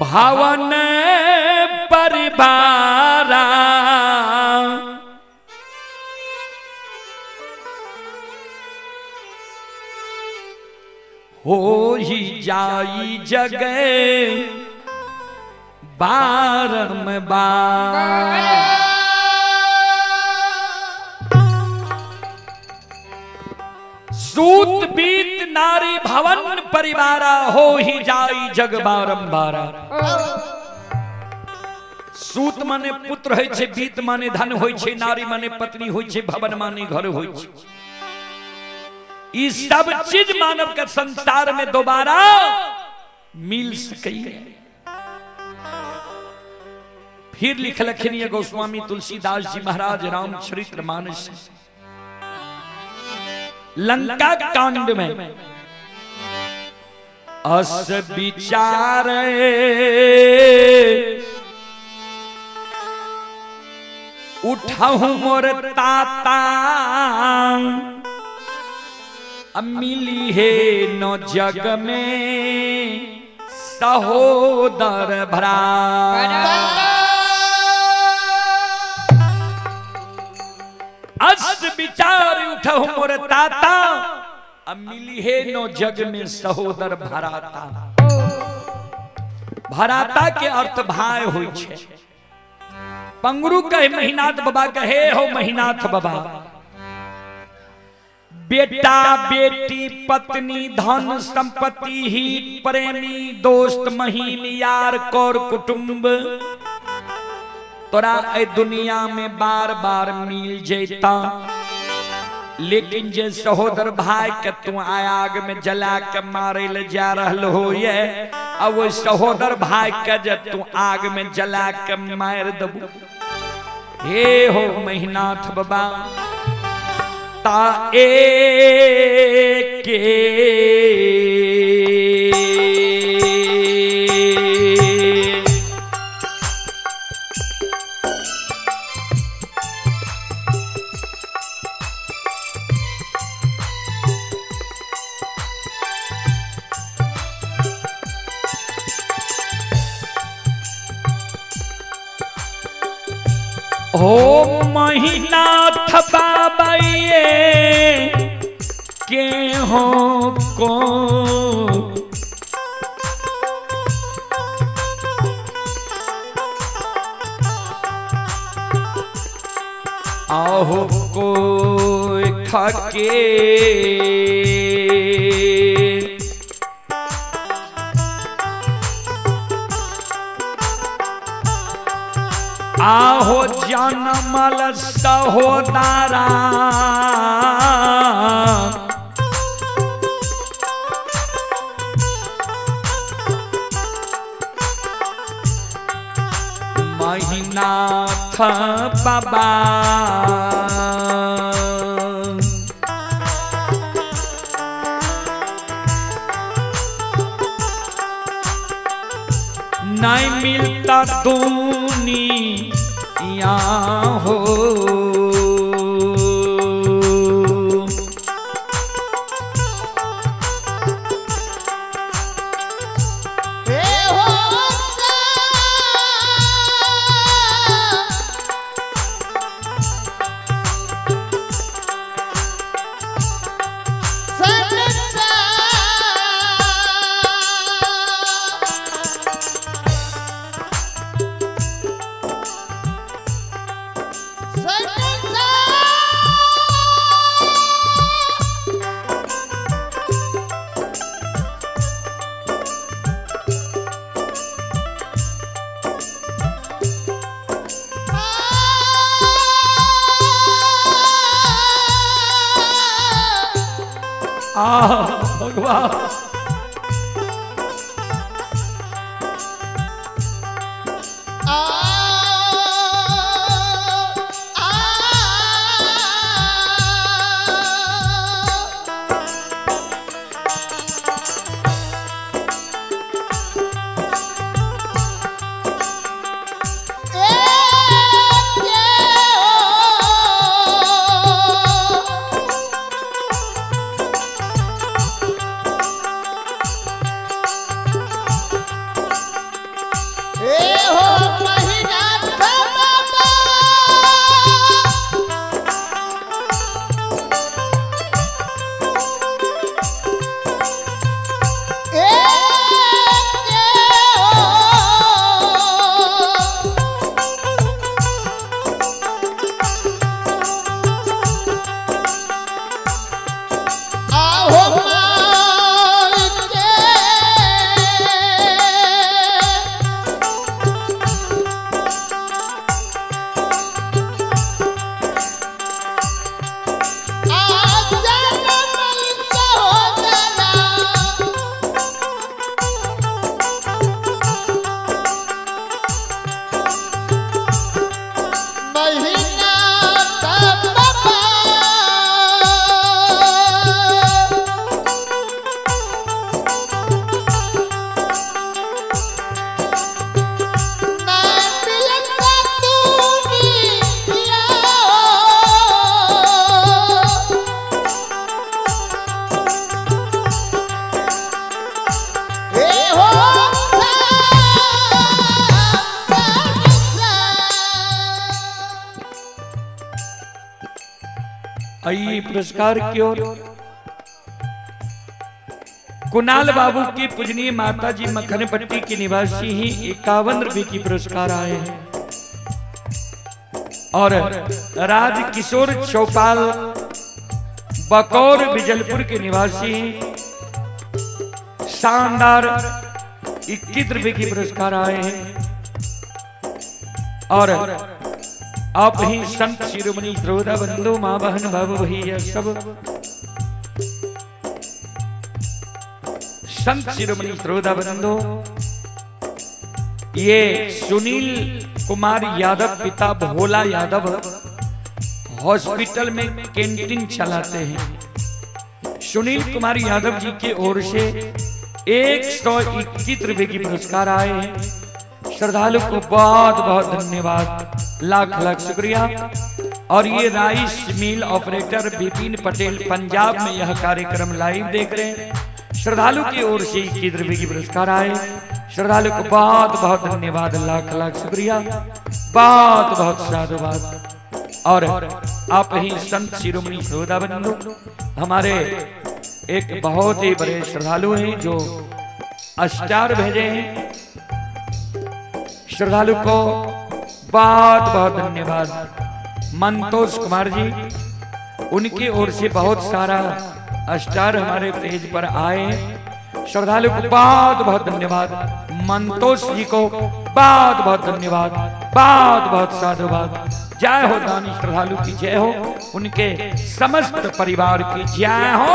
भावन परिबारा, हो ही जाई जगे बारंबार। सूत बीत नारी भवन परिवारा, हो ही जाई जग बारंबारा। सूत माने पुत्र होय छे, बीत माने धन होय छे, नारी माने पत्नी होय छे, भवन माने घर होय छे। ई सब चीज मानव के संसार में दोबारा मिल सके। फिर लिखलखिन ये गोस्वामी तुलसीदास जी महाराज रामचरित मानस लंका कांड में, अस विचारे उठाहु मोर ताता, मिली है न जग में सहोदर भ्राता। अस विचार उठहु मोर ताता, मिली है नो जग में सहोदर भराता। भराता के अर्थ भाई होई छे। पंगरू कहे महिनाथ बाबा कहे हो महिनाथ बाबा, बेटा बेटी पत्नी धन संपत्ति ही प्रेमी दोस्त महीम यार कौर कुटुंब तोरा ए दुनिया में बार बार मिल जेता, लेकिन जे सहोदर भाई के तू आग में जला के मारे ले जा रहल हो ये, अब वो सहोदर भाई के जे तू आग में जला के मार दबू। हे हो महिनाथ बाबा ता ए के हो महिनाथ बाबा ये के हो को आहो को खके आहो जनमल सहोदरा महिनाथ बाबा। नहीं मिलता दुनिया हो। हे हो आ भगवान आ आ आहो मालके महीना बाबा। मैं मिलता दुनिया। हे हो आइए पुरस्कार की ओर। कुणाल बाबू की पूजनीय माता जी मखनपट्टी के निवासी ही 51 रुपए की पुरस्कार आए हैं। और राज किशोर चौपाल बकौर बिजलपुर के निवासी हैं, शानदार 21 रुपए की पुरस्कार आए हैं। और आप ही संत शिरोमणि द्रोदा बंधु माँ बहन बाबू भैया सब संत शिरोमणि द्रोदा बंधु, ये सुनील कुमार यादव पिता भोला यादव हॉस्पिटल में कैंटीन चलाते हैं। सुनील कुमार यादव जी की ओर से 121 रुपए की पुरस्कार आए हैं। श्रद्धालु को बहुत बहुत धन्यवाद, लाख लाख शुक्रिया। और ये rice mill operator Vipin Patel Punjab में यह कार्यक्रम लाइव देख रहे हैं। श्रद्धालु की ओर से 21 रुपए की पुरस्कार आए। श्रद्धालु को बहुत बहुत धन्यवाद, लाख लाख शुक्रिया, बहुत बहुत साधुवाद। और आप ही संत शिरोमणि श्रोता बंधु हमारे एक बहुत ही बड़े श्रद्धालु हैं जो अस्टार भेजे हैं। श्रद्धालु को बहुत बहुत धन्यवाद। मंतोष कुमार जी, उनकी ओर से बहुत सारा अस्टार हमारे पेज पर आए हैं। श्रद्धालु को बहुत बहुत धन्यवाद। मंतोष जी को बहुत बहुत धन्यवाद, बहुत बहुत साधुवाद। जय हो दानी श्रद्धालु की जय हो, उनके समस्त परिवार की जय हो।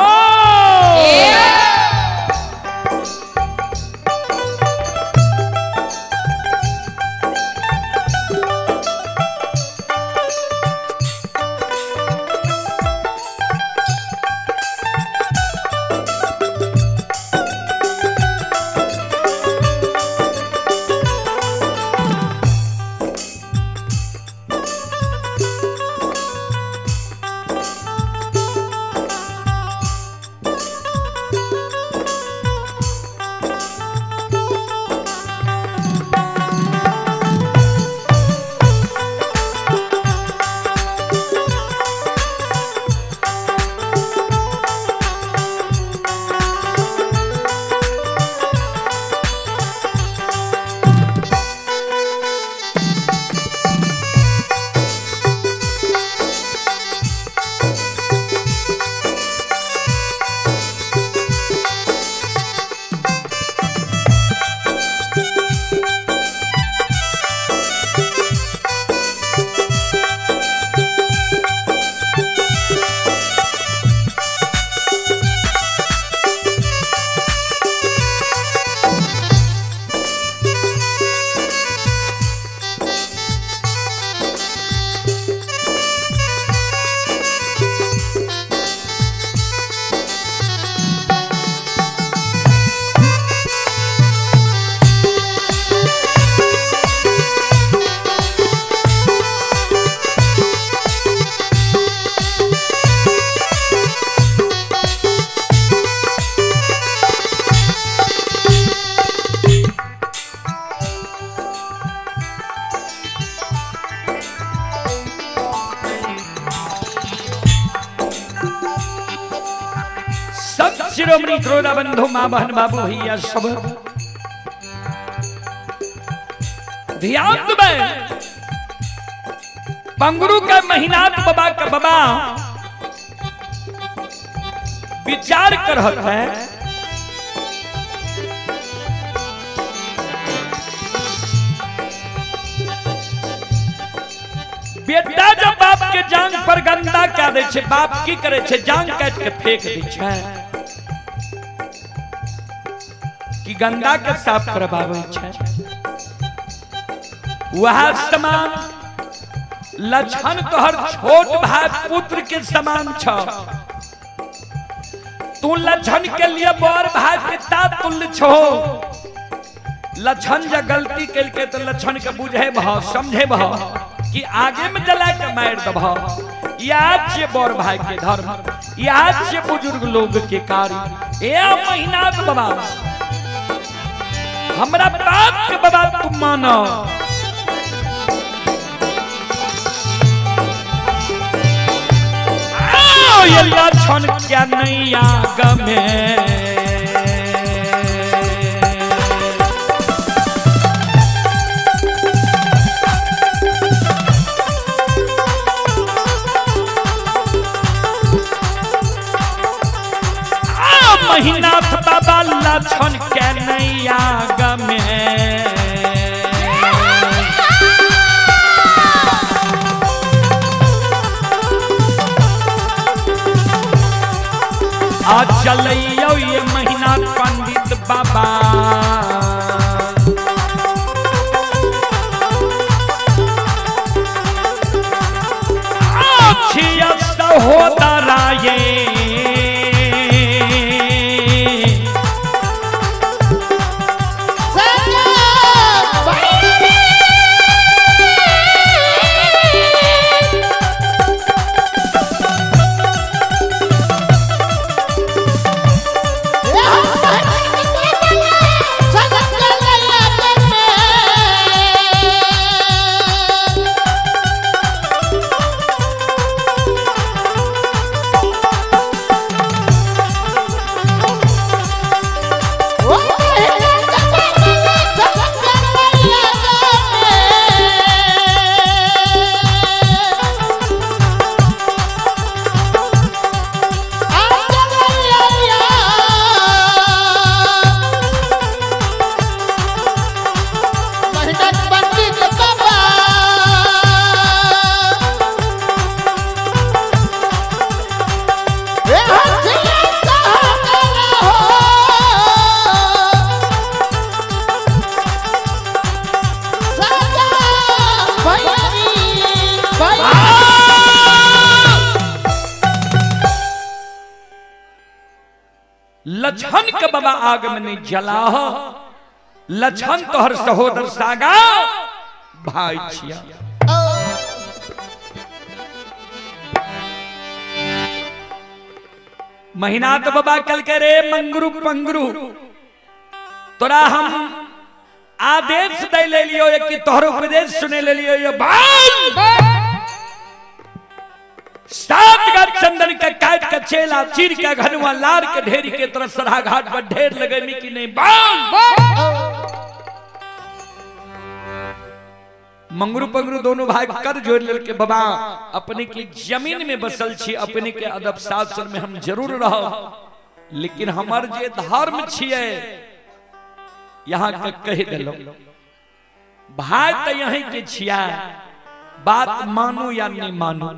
शिरोमणि श्रोता बंधु माँ बहन बाबू भैया सब ध्यान देबै। पंगरू का महीनात बाबा का बाबा विचार कर है बेटा जब बाप के जांग पर गंदा क्या दे छे, बाप की करे छे, जांग काट के फेंक दे छे कि गंदा के साफ करवावे छे। वह समान लक्षण तोहर छोट भाई पुत्र के समान छ, तू लक्षण के लिए बड़ भाई पिता तुल्य छो। लक्षण जब गलती के तो लक्षण के बुझे भाव समझे भाव कि आगे में जला के मार दब। याद छे बड़ भाई के धर्म, याद छे बुजुर्ग लोग के कार्य। ए महीना बाबा हमरा बाप के बाबा तुम मानो। ये लक्षण क्या नहीं आगमे महिनाथ बाबा लक्षण के नहीं आगमे। आ चलियो ये महीना पंडित बाबा सहोदरा ये लछन के बाबा आग में नहीं जला हो, लछन तोहर सहोदर सागा भाई छिया। महिनाथ बाबा कल के रे मंगरू पंगरू, तोरा हम आदेश दे ले लियो कि तोहर उपदेश सुने ले लियो। ये बाल सात गाछ चंदन के काट के चेला चीर के घनुआ लार के ढेरी के तरह सरा घाट पर ढेर लगेमी कि नहीं बाल। मंगरू पंगरू दोनों भाई कर जोड़ लेल के बाबा अपने के जमीन में बसल छी, अपने के अदब शासन में हम जरूर रहो, लेकिन हमार जे धर्म छिए यहाँ के कह दिलो भाई तो यहीं के छिया, बात मानू या नहीं मानू।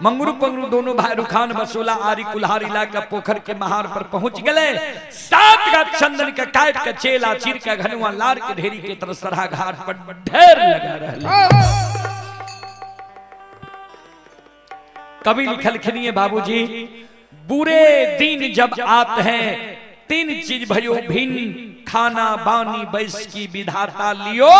मंगरू पंगरू दोनों भाई रुखान बसोला आरी कुल्हारी लाकर पोखर के महार पर पहुंच गए। सात गाछ चंदन के काट के चेला चीर के घनुआ लार के ढेरी के तरह सरहा घाट पर ढेर लगा रहे। कवि लिखलखिन बाबूजी, बुरे दिन जब आते हैं तीन चीज भयो भिन्न, खाना बानी बैस की विधाता लियो।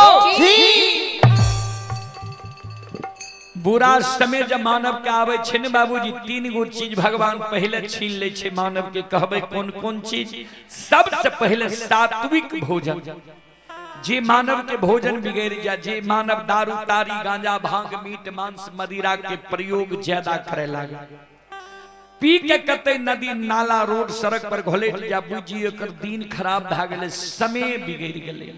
बुरा समय जब मानव के आवे छे ने बाबूजी, तीन गो चीज भगवान पहले छीन ले छे मानव के। कहबे कौन कौन चीज? सबसे पहले सात्विक भोजन। जे मानव के भोजन बिगड़ जा, जे मानव दारू तारी गांजा भांग मीट मांस मदिरा के प्रयोग ज्यादा करे लागे, पी के कते नदी नाला रोड सड़क पर घोलेट जा, बुझी एकर दिन खराब भा गेलै, समय बिगड़ गेलै।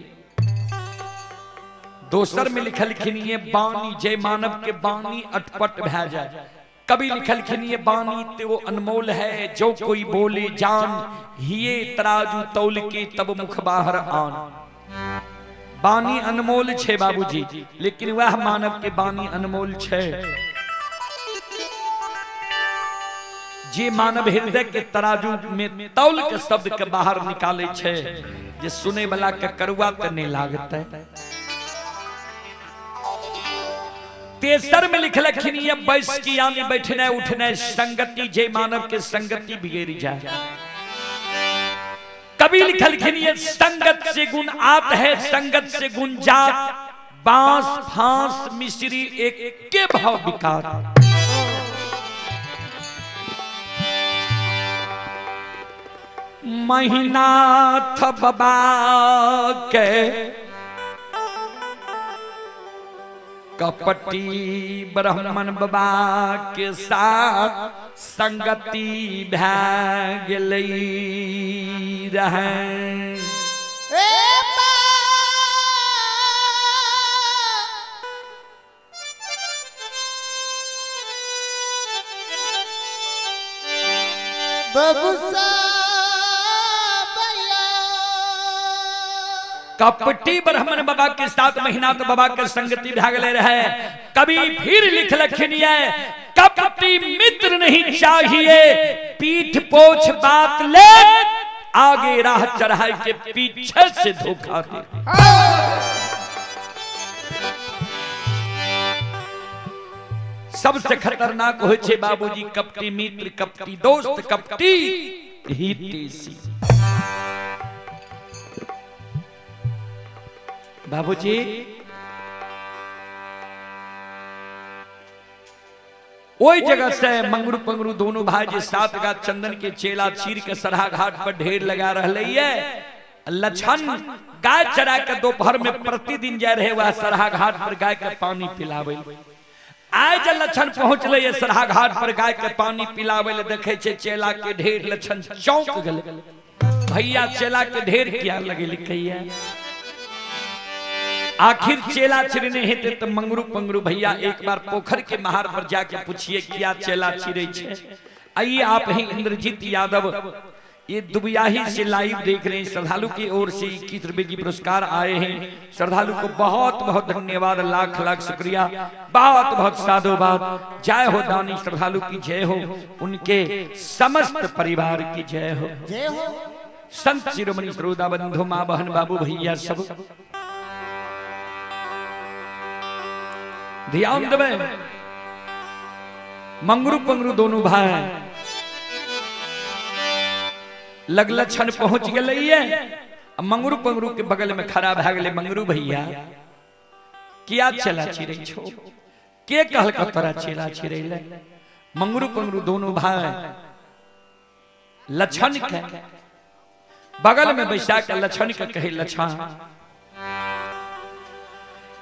दोसर में लिखलखिन ये बानी, जय मानव के बानी अटपट भा जाए। कवि लिखलखिन ये बानी ते वो अनमोल है, जो कोई बोले जान, हिये तराजू तौल के तब मुख बाहर आन। बानी अनमोल छे बाबूजी, लेकिन वह मानव के बानी अनमोल छे जे मानव हृदय के तराजू में तौल के शब्द के बाहर निकाले छे, जे सुने वाला के करुआ ते नहीं लागते। तेसर में लिखलखिन ये बैस की यानी बैठने उठने संगति, जे मानव के संगति बिगड़ जाए। कवि लिखलखिन ये संगत से गुण आत है, संगत से गुण जात, बांस फांस मिश्री एक के भाव विकार। महिनाथ बाबा के कपटी ब्राह्मण बाबा के साथ संगति भै गेलै रहै। कपटी ब्राह्मण बाबा के साथ महिनाथ बाबा के संगति भागले रहे। कभी फिर लिखलखिन ये कपटी मित्र नहीं चाहिए, पीठ पोछ बात ले, आगे राह चढ़ाई के पीछे से धोखा दे। सबसे खतरनाक हो छे बाबूजी कपटी मित्र, कपटी दोस्त, कपटी हितैषी। बाबूजी ओई जगह से मंगरू पंगरू दोनों भाई जे सात गाछ चंदन के चेला चीर के सरहा घाट पर ढेर लगा रहे है। लछन गाय चरा के दोपहर में प्रतिदिन जा रहे वह सरहा घाट पर गाय के पानी पिलावे। आय जे लछन पहुंचले ये सरहा घाट पर गाय के पानी पिलावे ले, देखे छे चेला के ढेर। लछन चौंक गेले, भैया चेला के ढेर किया लगे लिखैया। आखिर चेला चिरने हेते तो मंगरू पंगरू भैया एक बार पोखर के महार पर जाके पूछिए क्या चेला चिरे छे। आइए आप ही इंद्रजीत यादव, ये दुबियाही से लाइव देख रहे हैं। श्रद्धालु की ओर से 21 रुपए की पुरस्कार आए हैं। श्रद्धालु को बहुत बहुत धन्यवाद, लाख लाख शुक्रिया, बहुत बहुत साधुवाद। जय हो दानी श्रद्धालु की जय हो, उनके समस्त परिवार की जय हो। संत शिरोमणि श्रोता बंधु, माँ बहन बाबू भैया सब ध्यान देवे। मंगरू पंगरू दोनों भाई लग लक्षण पहुंच गेलैये। मंगरू पंगरू के बगल में खड़ा भए गेलै। मंगरू भैया किया चेला चिरै छो, के कहलक तोरा चेला चिरै ले? मंगरू पंगरू दोनों भाई लक्षण के बगल में बैसा के लक्षण के कहे, लक्षण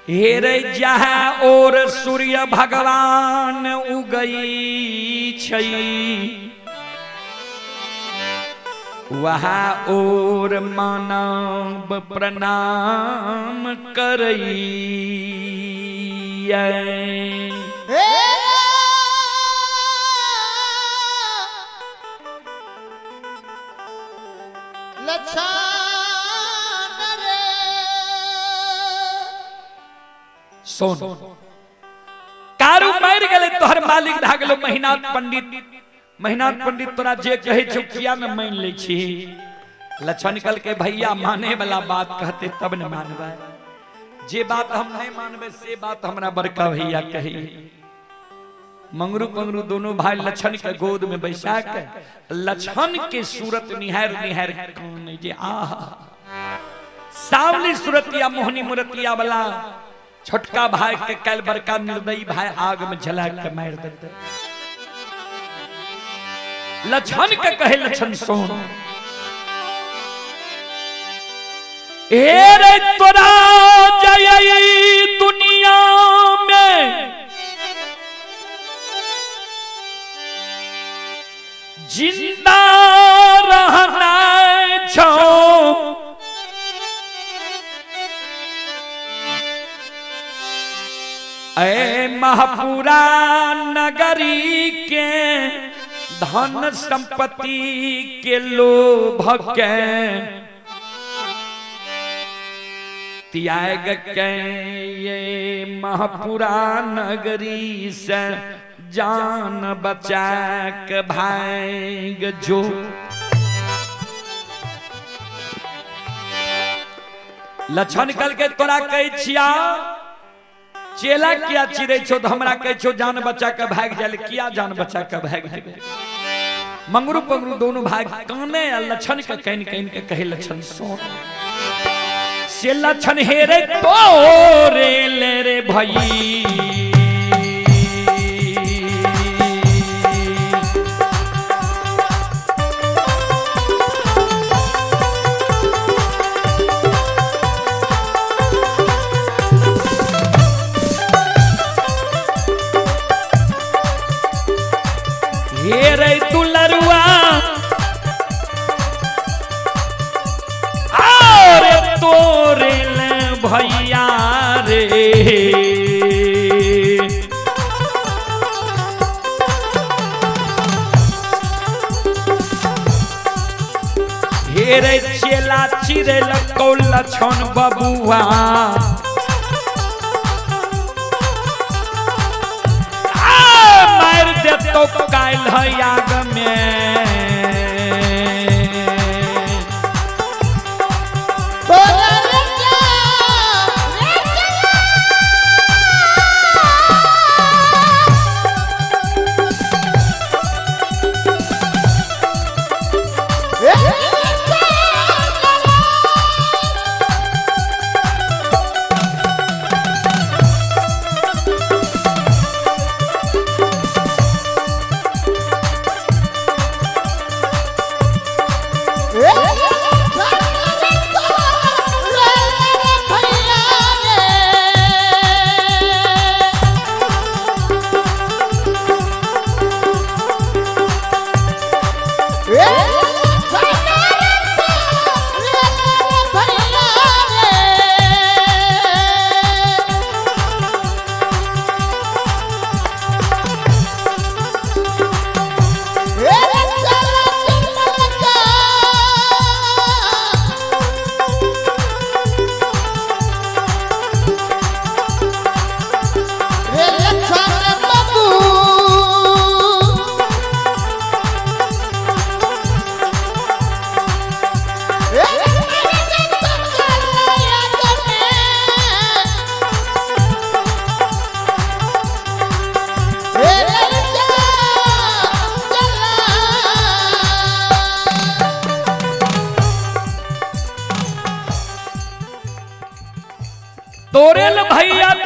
हे रे जहाँ और सूर्य भगवान उगई छै वहाँ और मानव प्रणाम करई। सोन कारू मर गेलै तोहर मालिक भए गेलो महिनाथ पंडित। महिनाथ पंडित तोरा जे कहै छौ किया न मान लै छी? लक्षण कहलकै भैया माने वाला बात कहते तब न मानबै, जे बात हम नहीं मानबै से बात हमरा बड़का भैया कही। मंगरू पंगरू दोनों भाई लक्षण के गोद में बैसा के लक्षण के सूरत निहार निहार कान जे आहा सावली सूरतिया मोहनी मूर्तिया वाला छोटका भाई के कल बड़का निर्दयी भाई आग में जला के मार देते। लक्षण के कहे लक्षण सोन हे रे तोरा जय दुनिया में जिंदा रहना छो, ऐ महापुरा नगरी के धन संपत्ति के लोभ के त्याग के ये महापुरा नगरी से जान बचा के भाग जो। लक्षण कल के तोरा कहै छिया चेला किया चिरै छौ तो हमरा कहै छौ जान बचा के भाग जाय, किया जान बचा के भाग जेबै? मंगरू पंगरू दोनों भाग काने आ लक्षण के can can के कहे लक्षण सोन से लक्षण हे रे तोरे ले रे भई रे दुलरुआ अरे तोरे ले भैया रे। हे रे चेला चिरे लकौ लक्षण बबुआ मार देतो काल है आग में।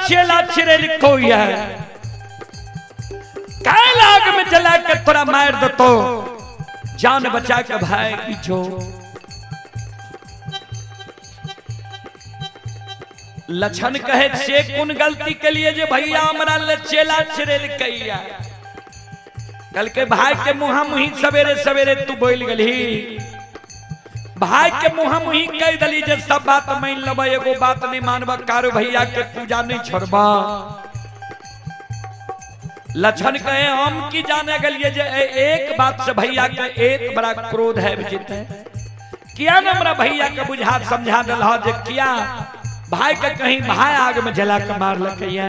चेला चिरेल कोई है काल आग में जला के तोरा मार दतो, जान बचा के भाई की जो। लछन कहे से कोन गलती के लिए जे भैया हमरा ले चेला चिरेल कैया। कल के भाई के मुहा मुही सवेरे सवेरे तू बोल गलही, भाई के मुहा मुही कह दली जे सब बात मान लेबा, एगो बात नहीं मानबा, कारू भैया के पूजा नहीं छोड़बा। लछन कहे हम की जाने गलिए जे एक बात से भैया के एक बड़ा क्रोध है जीते, किया न हमरा भैया के बुझा समझा दिल जे किया भाई के कहीं भाई आग में जला के मार लकैया।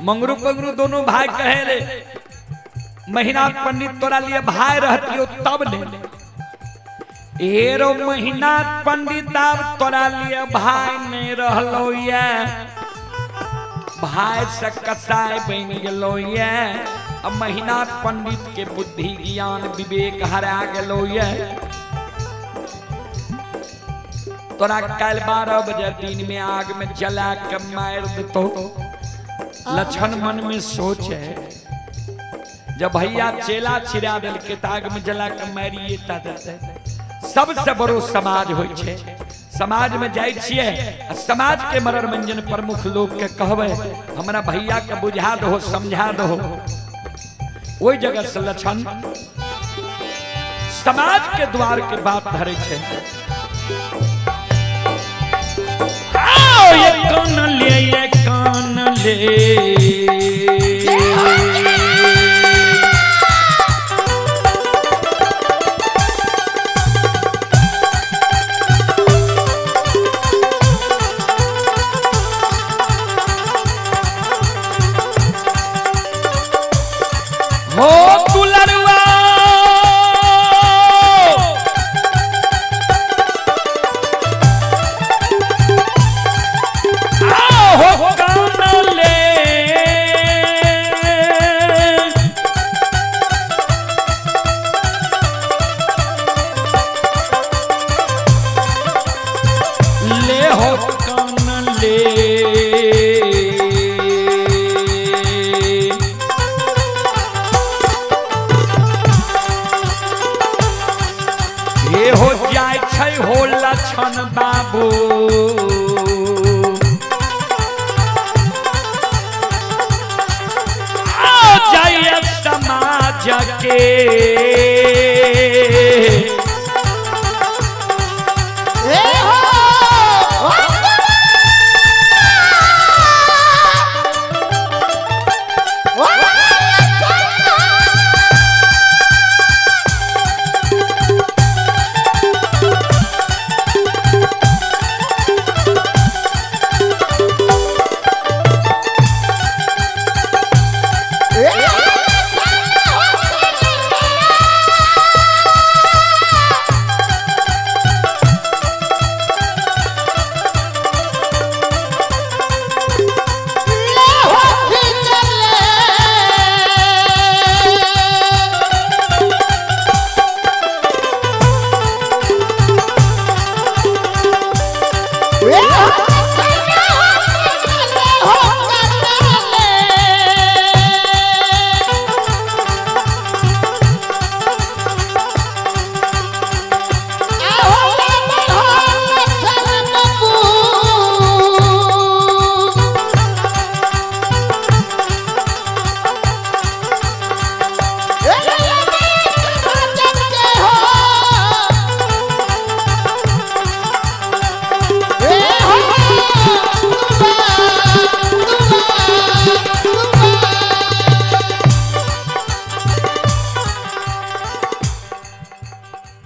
मंगरू पंगरू दोनों भाई कहे रे महीना पंडित तोरा लिए भाई रहती हो तब ने, एरो महीना पंडित आब तोरा लिए भाई नहीं रहलो ये, भाई से कसाई बन गेलो ये, अब महीना पंडित के बुद्धि ज्ञान विवेक हरा गेलो ये। तोरा कल 12 बजे दिन में आग में जला के मार देतो। लछन मन में सोचे जब भैया चेला छिड़ा दिल के आग में जला के मारिए ता देते। सबसे बड़ो समाज होय छे, समाज में जाय छिए आ समाज के मरर मंजन प्रमुख लोग के कहबे हमरा भैया के बुझा दो समझा दो। ओहि जगह से लछन समाज के द्वार के बात धरे छे। आओ ये कान ले, ये कान ले, हो दुलरुआ हो कान ले, ले हो कान ले, ये हो जाय छै हो लछन बाबू, आ जाय समाज के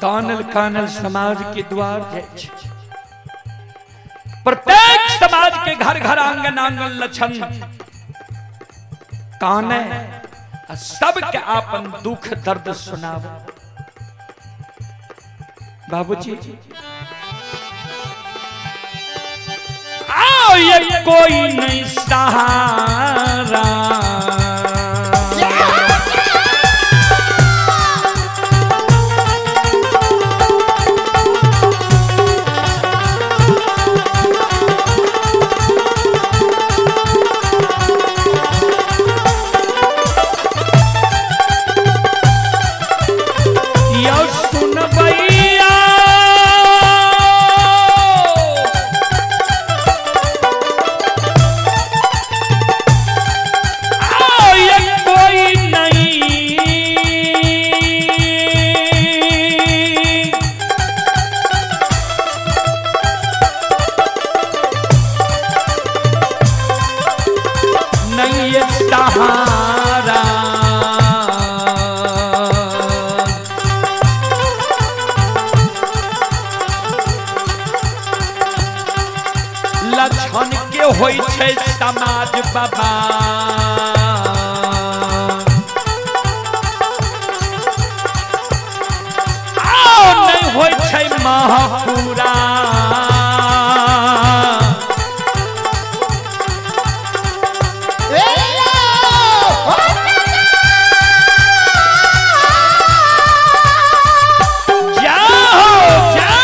कानल कानल समाज के द्वार जाय छै। प्रत्येक समाज के घर घर आंगन आंगन लछन काने सबके आपन दुख दर्द सुनाव। बाबूजी आओ ये कोई नहीं सहारा, नहीं सहारा। लक्षण के होई छै समाज बाबा, आओ नहीं होई छै महापुरा। जाओ जाओ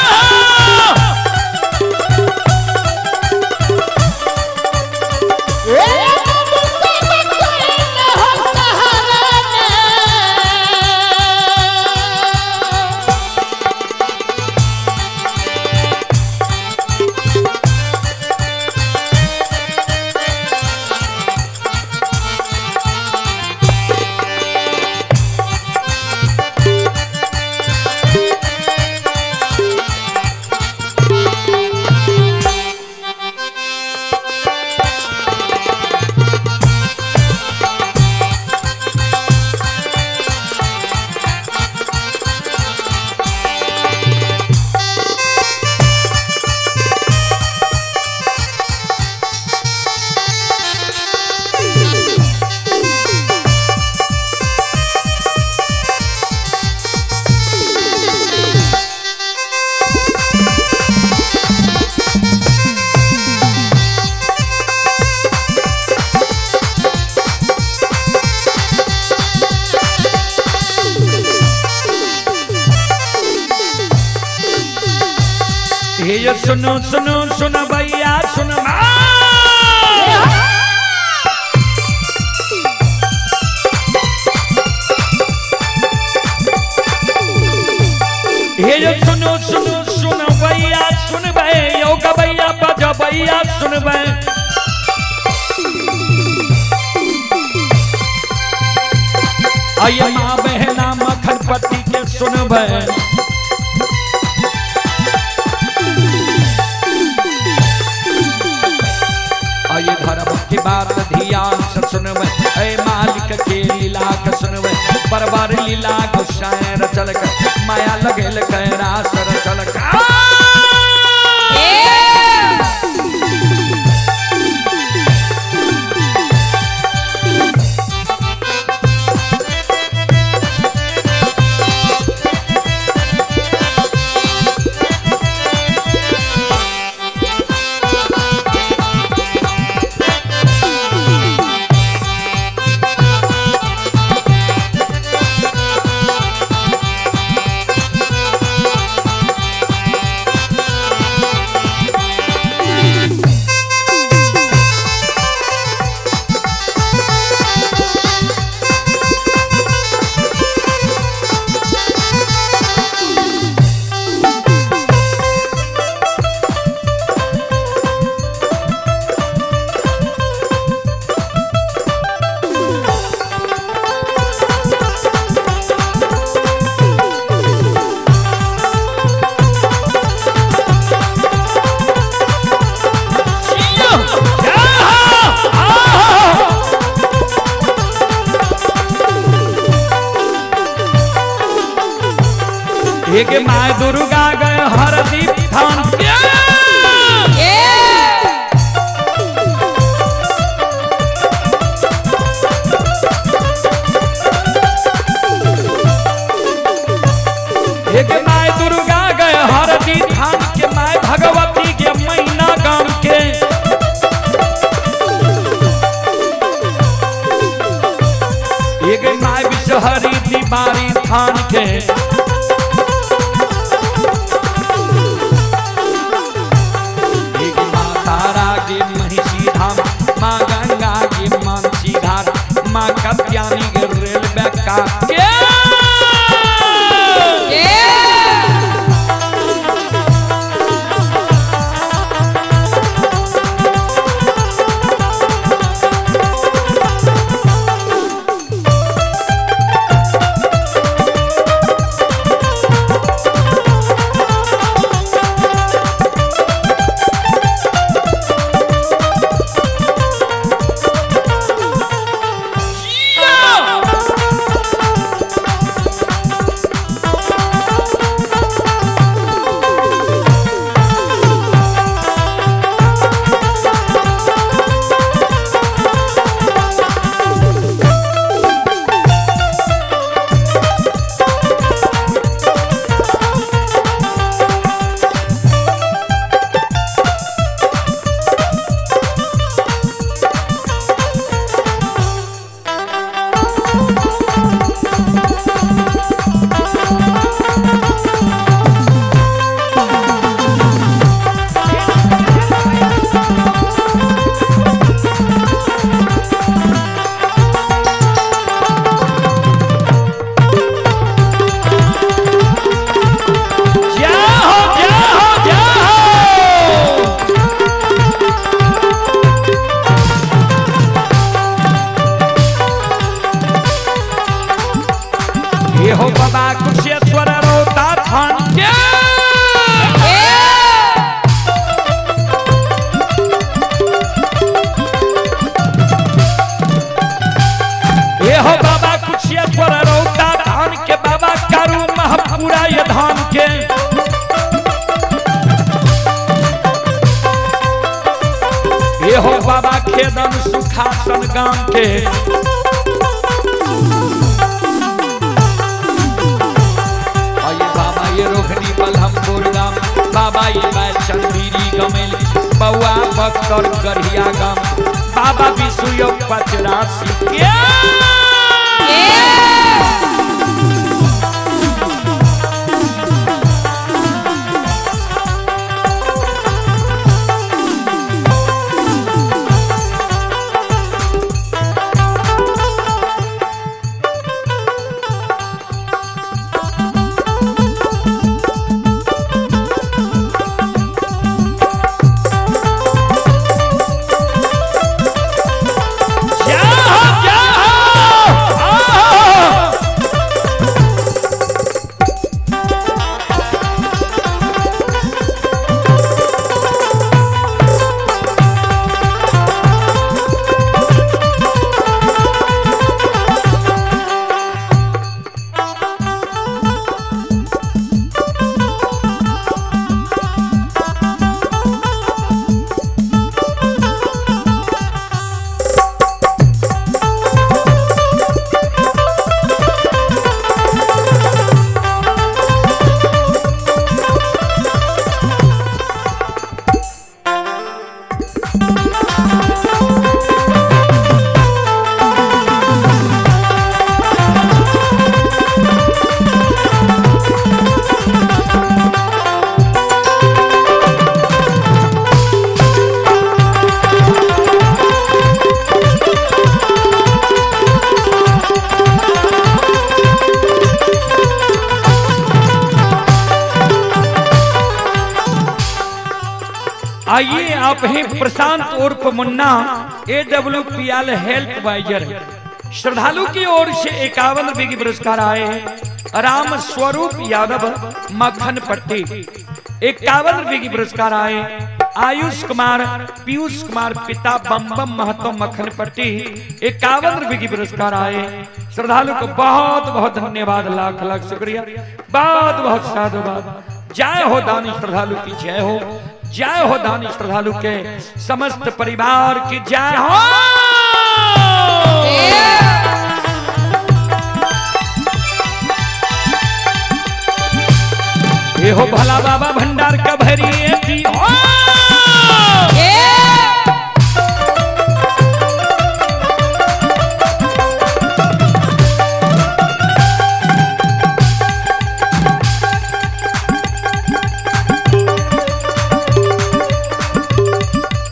हे ये सुनो सुनो सुन भैया सुन हे ये सुनो सुनो सुन भैया सुन भैया गबैया बज भैया सुन भै। आइए माँ बहना मखनपति के सुन भै। आइए धर्म की बात ध्यान से सुनबै, ऐ मालिक के लीला के सुनबै, परवर लीला गोसाई रचल के, माया लगेल के रास रचल के। एक माय दुर्गा गए हरदीप थान के। एक माय दुर्गा गए हरदीप थान के, my Bhagwati के मैना गाम के। एक my Bishahari दीवारी थान के। माँ कत्यानी के रेलवे का के। बाबा कुशेश्वर रोता थान के। ये हो बाबा कुशेश्वर रोता धान के बाबा करू महपूरा ये धान के। ये हो बाबा खेदन सुखासन गाम के। और ये बाबा ये रोखनी बलहमपुर गाम बाबा ये बैल चंदीरी गमेल बउआ बख्तर गढ़िया गाम बाबा विशुयो पचरासी के। जय हो, जय हो, आहा। आइए आप हैं प्रशांत उर्फ Munna AWPL health visor श्रद्धालु की ओर से 51 रुपए की पुरस्कार आए हैं। राम स्वरूप यादव मक्खन पट्टी 51 रुपए की पुरस्कार आए। आयुष कुमार पीयूष कुमार पिता बम बम महतो मक्खन पट्टी 51 रुपए की पुरस्कार आए। श्रद्धालु को बहुत बहुत धन्यवाद, लाख लाख शुक्रिया, बहुत बहुत साधुवाद। जय हो दानी श्रद्धालु की जय हो, जय हो दानी श्रद्धालु के समस्त परिवार की जय हो। ये हो भला बाबा भंडार का भरी की हो।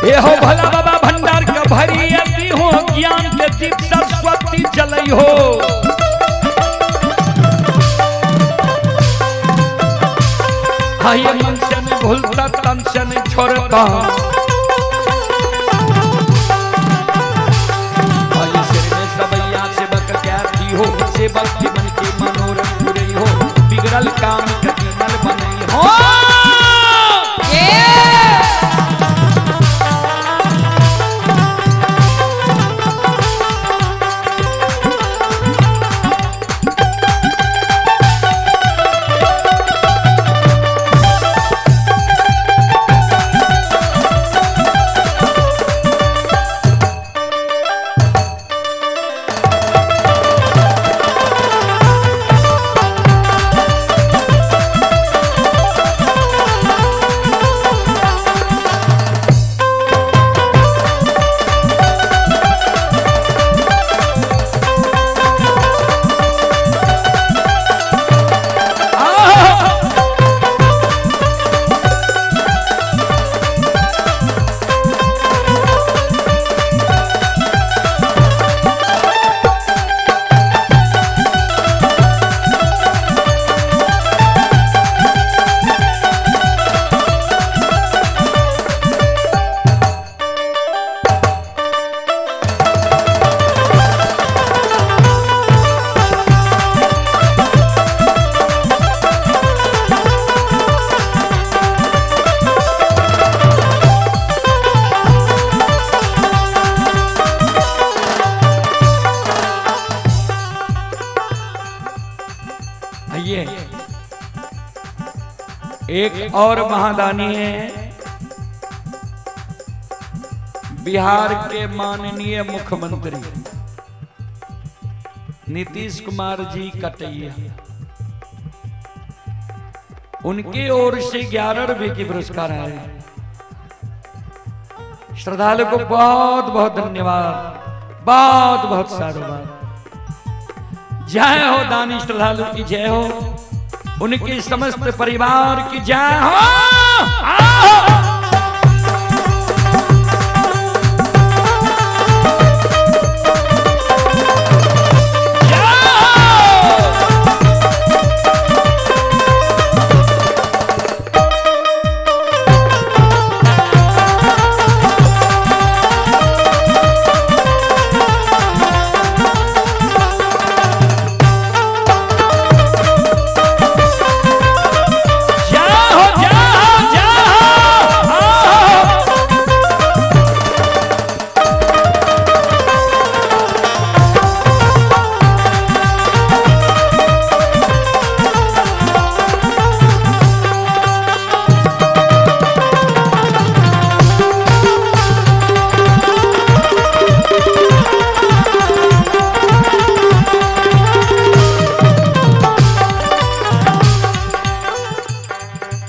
ये हो भला बाबा भंडार का भरी अति हो, ज्ञान के दीप सरस्वती जलई हो। हाय मन से नहीं भूलता तन से नहीं छोड़ता, हाय सिर में सबैया सेवक क्या थी हो, सेवक के मन के मनोरथ पूरे हो, बिगड़ल काम कभी नल बनई हो। एक और महादानी है, बिहार के माननीय मुख्यमंत्री नीतीश कुमार जी कटैया, उनकी ओर से 11 रुपए की पुरस्कार आए। श्रद्धालु को बहुत बहुत धन्यवाद, बहुत बहुत साधुवाद। जय हो दानी श्रद्धालु की जय हो, उनके समस्त परिवार की जय हो। आओ। जय हो। जय हो, जय हो, जय हो, आओ।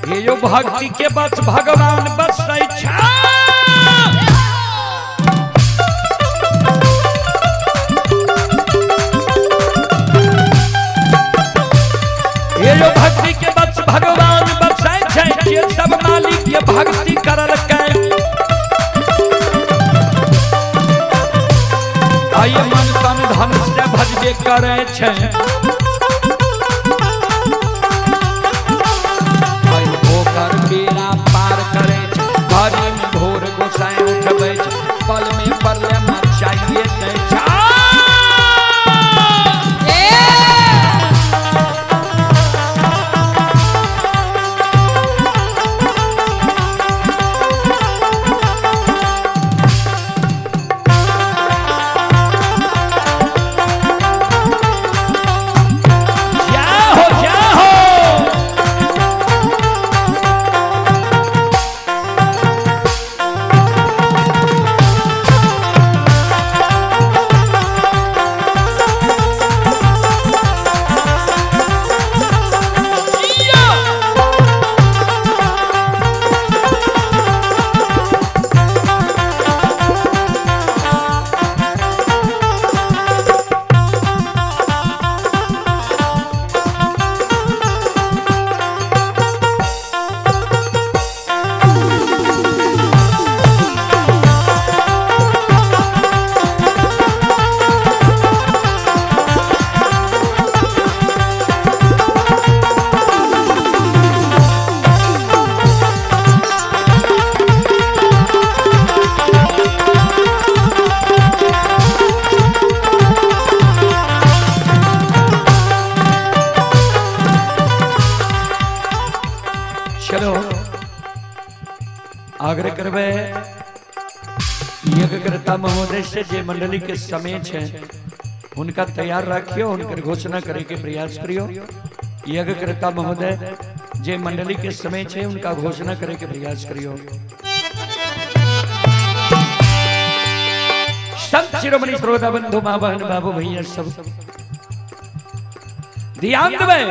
ये जो भक्ति के बस भगवान बस इच्छा। ये जो भक्ति के बस भगवान बस इच्छा, ये सब मालिक के भक्ति करल के आइए मन तन धन से भजबे करे छे। आई ओकर बेड़ा पार करे छै, घरे में भोर गोसाई उठबै छै, पल में परले मचाइए दै छै। जय हो, जय हो। चलो आग्रह करबे यज्ञकर्ता महोदय से जे मंडली के समय छे उनका तैयार रखियो, उनकर घोषणा करे के प्रयास करियो। यज्ञकर्ता महोदय जे मंडली के समय छे उनका घोषणा करे के प्रयास करियो। संत शिरोमणि श्रोता बंधु माँ बहन बाबू भैया सब ध्यान देवे।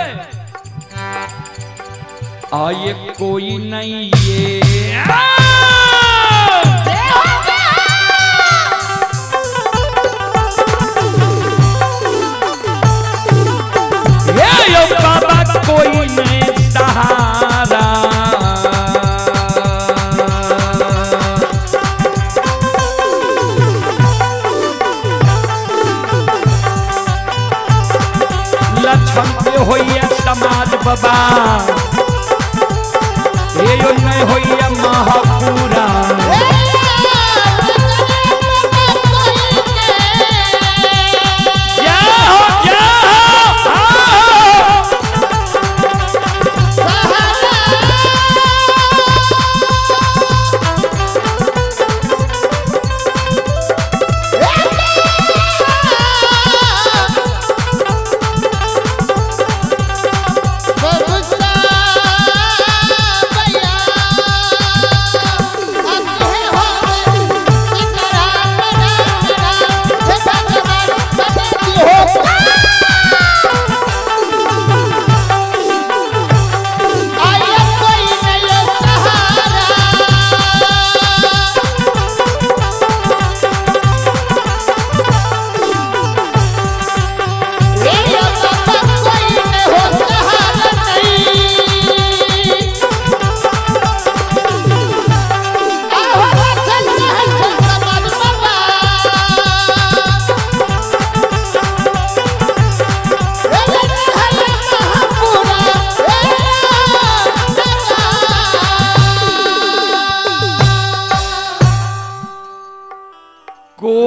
आये कोई नहीं ये ये यो बाबा कोई नहीं सहारा। लक्ष्मण पे होइए समाज बाबा, ये यो नहीं होइए महापुरा। जय हो, जय हो, आओ। सहारा।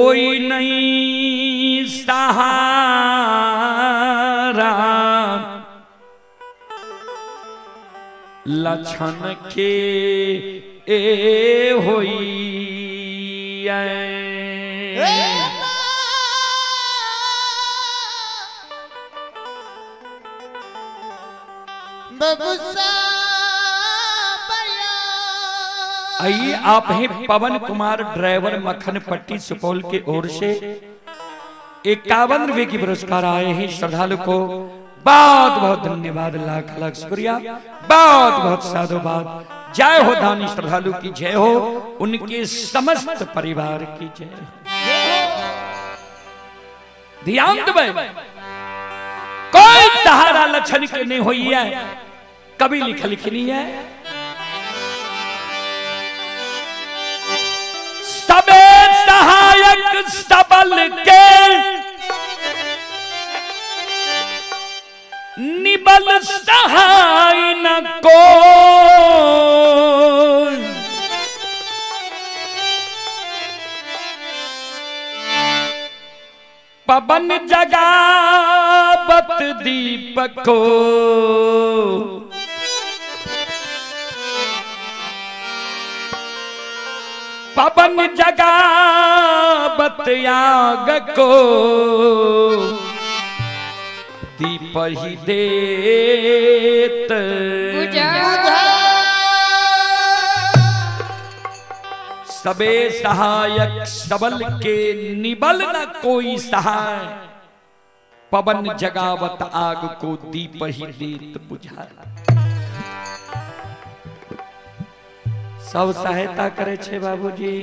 कोई नहीं सहारा लक्षण के ए होई आइए आप हैं पवन कुमार ड्राइवर मक्खनपट्टी सुपौल के ओर से 51 रुपए की पुरस्कार आए हैं। श्रद्धालु को बहुत बहुत धन्यवाद, लाख लाख शुक्रिया, बहुत बहुत साधुवाद। जय हो दानी श्रद्धालु की जय हो, उनके समस्त परिवार की जय हो। ध्यान देबै, कोई सहारा लक्षण के नहीं हुई है, कभी लिख लिखनी है। सबे सहायक सबल के निबल सहाय न को, पवन जगावत दीपक को, पवन जगावत आग को, दीप ही देत सबे सहायक सबल के निबल न कोई सहाय, पवन जगावत आग को दीप ही देत बुझाए। सब सहायता करे छे बाबूजी,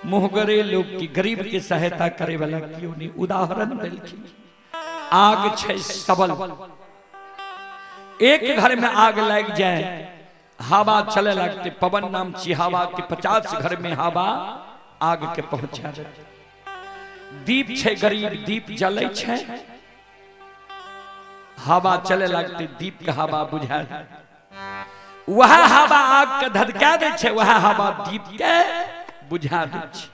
मुहगरे लोग की गरीब के सहायता करे वाला क्यों नहीं। उदाहरण देलखिन, आग छे सबल, एक घर में आग लग जाए हवा चले लगते, पवन नाम छी हवा के 50 घर में हवा आग के पहुंचा दे। दीप छे गरीब, दीप जले छे, हवा चले लगते दीप के हवा बुझा दे। वह हवा आग के धधका दे छे, वह हवा दीप के बुझा दे छे।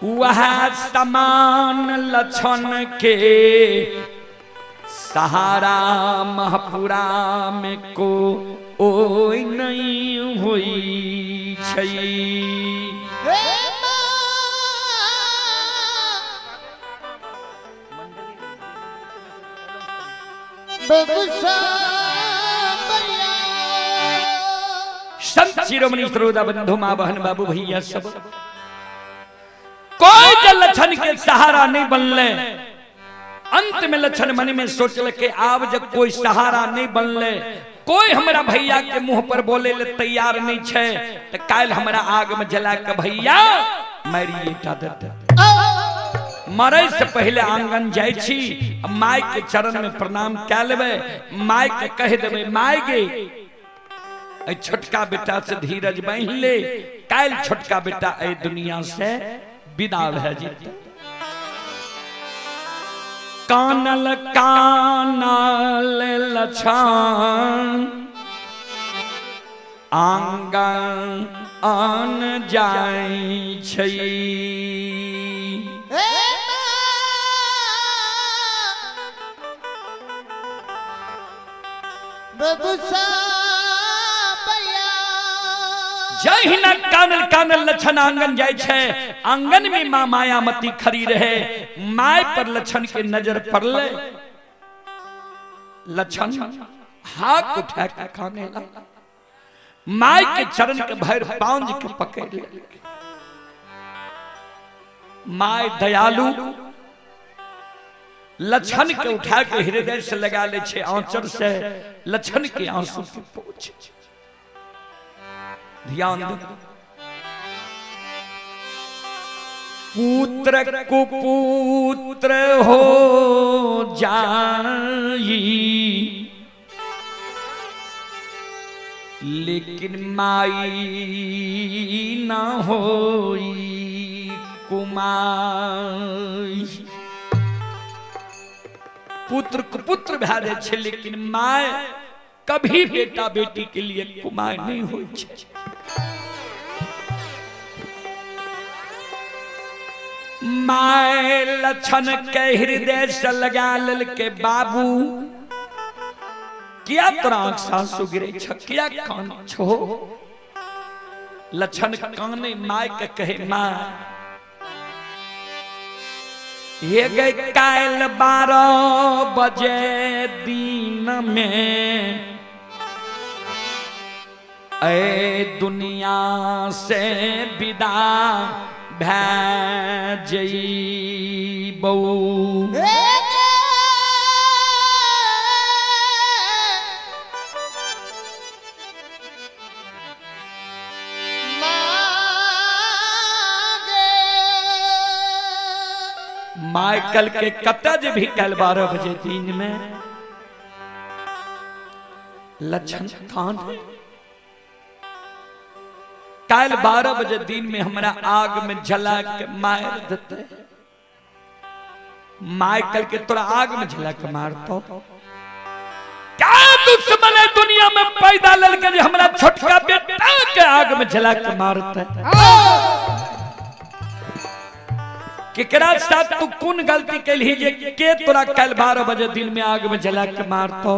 वह समान लक्षण के सहारा महपुरा में को ओई नहीं हुई छई। संत शिरोमणि श्रोता बंधु माँ बहन बाबू भैया सब, कोई जल लक्षण के सहारा नहीं बनले। अंत में लक्षण मन में सोचल के आब जब कोई सहारा नहीं बनले, कोई हमरा भैया के मुंह पर बोले ले तैयार नहीं छे, तो काल हमरा आग में जला के भैया मारिए टा देते। मरे से पहले आंगन जाय छी, my के चरण में प्रणाम कै लेबै, my के कह देबै my गे छोटका बेटा से धीरज बांध ले, काल छोटका बेटा ए दुनिया से विदा भए जेतै। कानल कानल लछन आंगन आन जाय छै। जहिना कानल कानल लक्षण आंगन जाय छै, आंगन में मां मायामती खड़ी रहे, my पर लक्षण के नजर पड़ले, लक्षण हाथ उठा के काने लगा, my के चरण के भर पांज के पकड़ ले। My दयालु लक्षण के उठा के हृदय से लगा ले छे, आंचर से लक्षण के आंसू के पोंछ। ध्यान दे, पुत्र कुपुत्र हो जाई लेकिन माई ना होई कुमाई। पुत्र कुपुत्र भए जाइ छै लेकिन my कभी बेटा बेटी के लिए कुमार नहीं होई छै। My लक्षण के हृदय से लगा ललके, बाबू, किया तोरा आंख सासु गिरे छ, किया कान छो? लक्षण काने my के कहे, माँ, ये गए काल 12 बजे दिन में ए दुनिया से विदा भै जइबौ। माइकल के कत जे भी कल 12 बजे दिन में। लक्षण कान, काल 12 बजे दिन में हमरा आग में जला के मार देते। माइकल के तोरा आग में जला के मारतो? क्या दुश्मन है दुनिया में पैदा ललके जे हमरा छोटका बेटा के आग में जला के मारते? केकरा साथ तू कौन गलती कैलही जे के तोरा कल 12 बजे दिन में आग में जला के मारतो?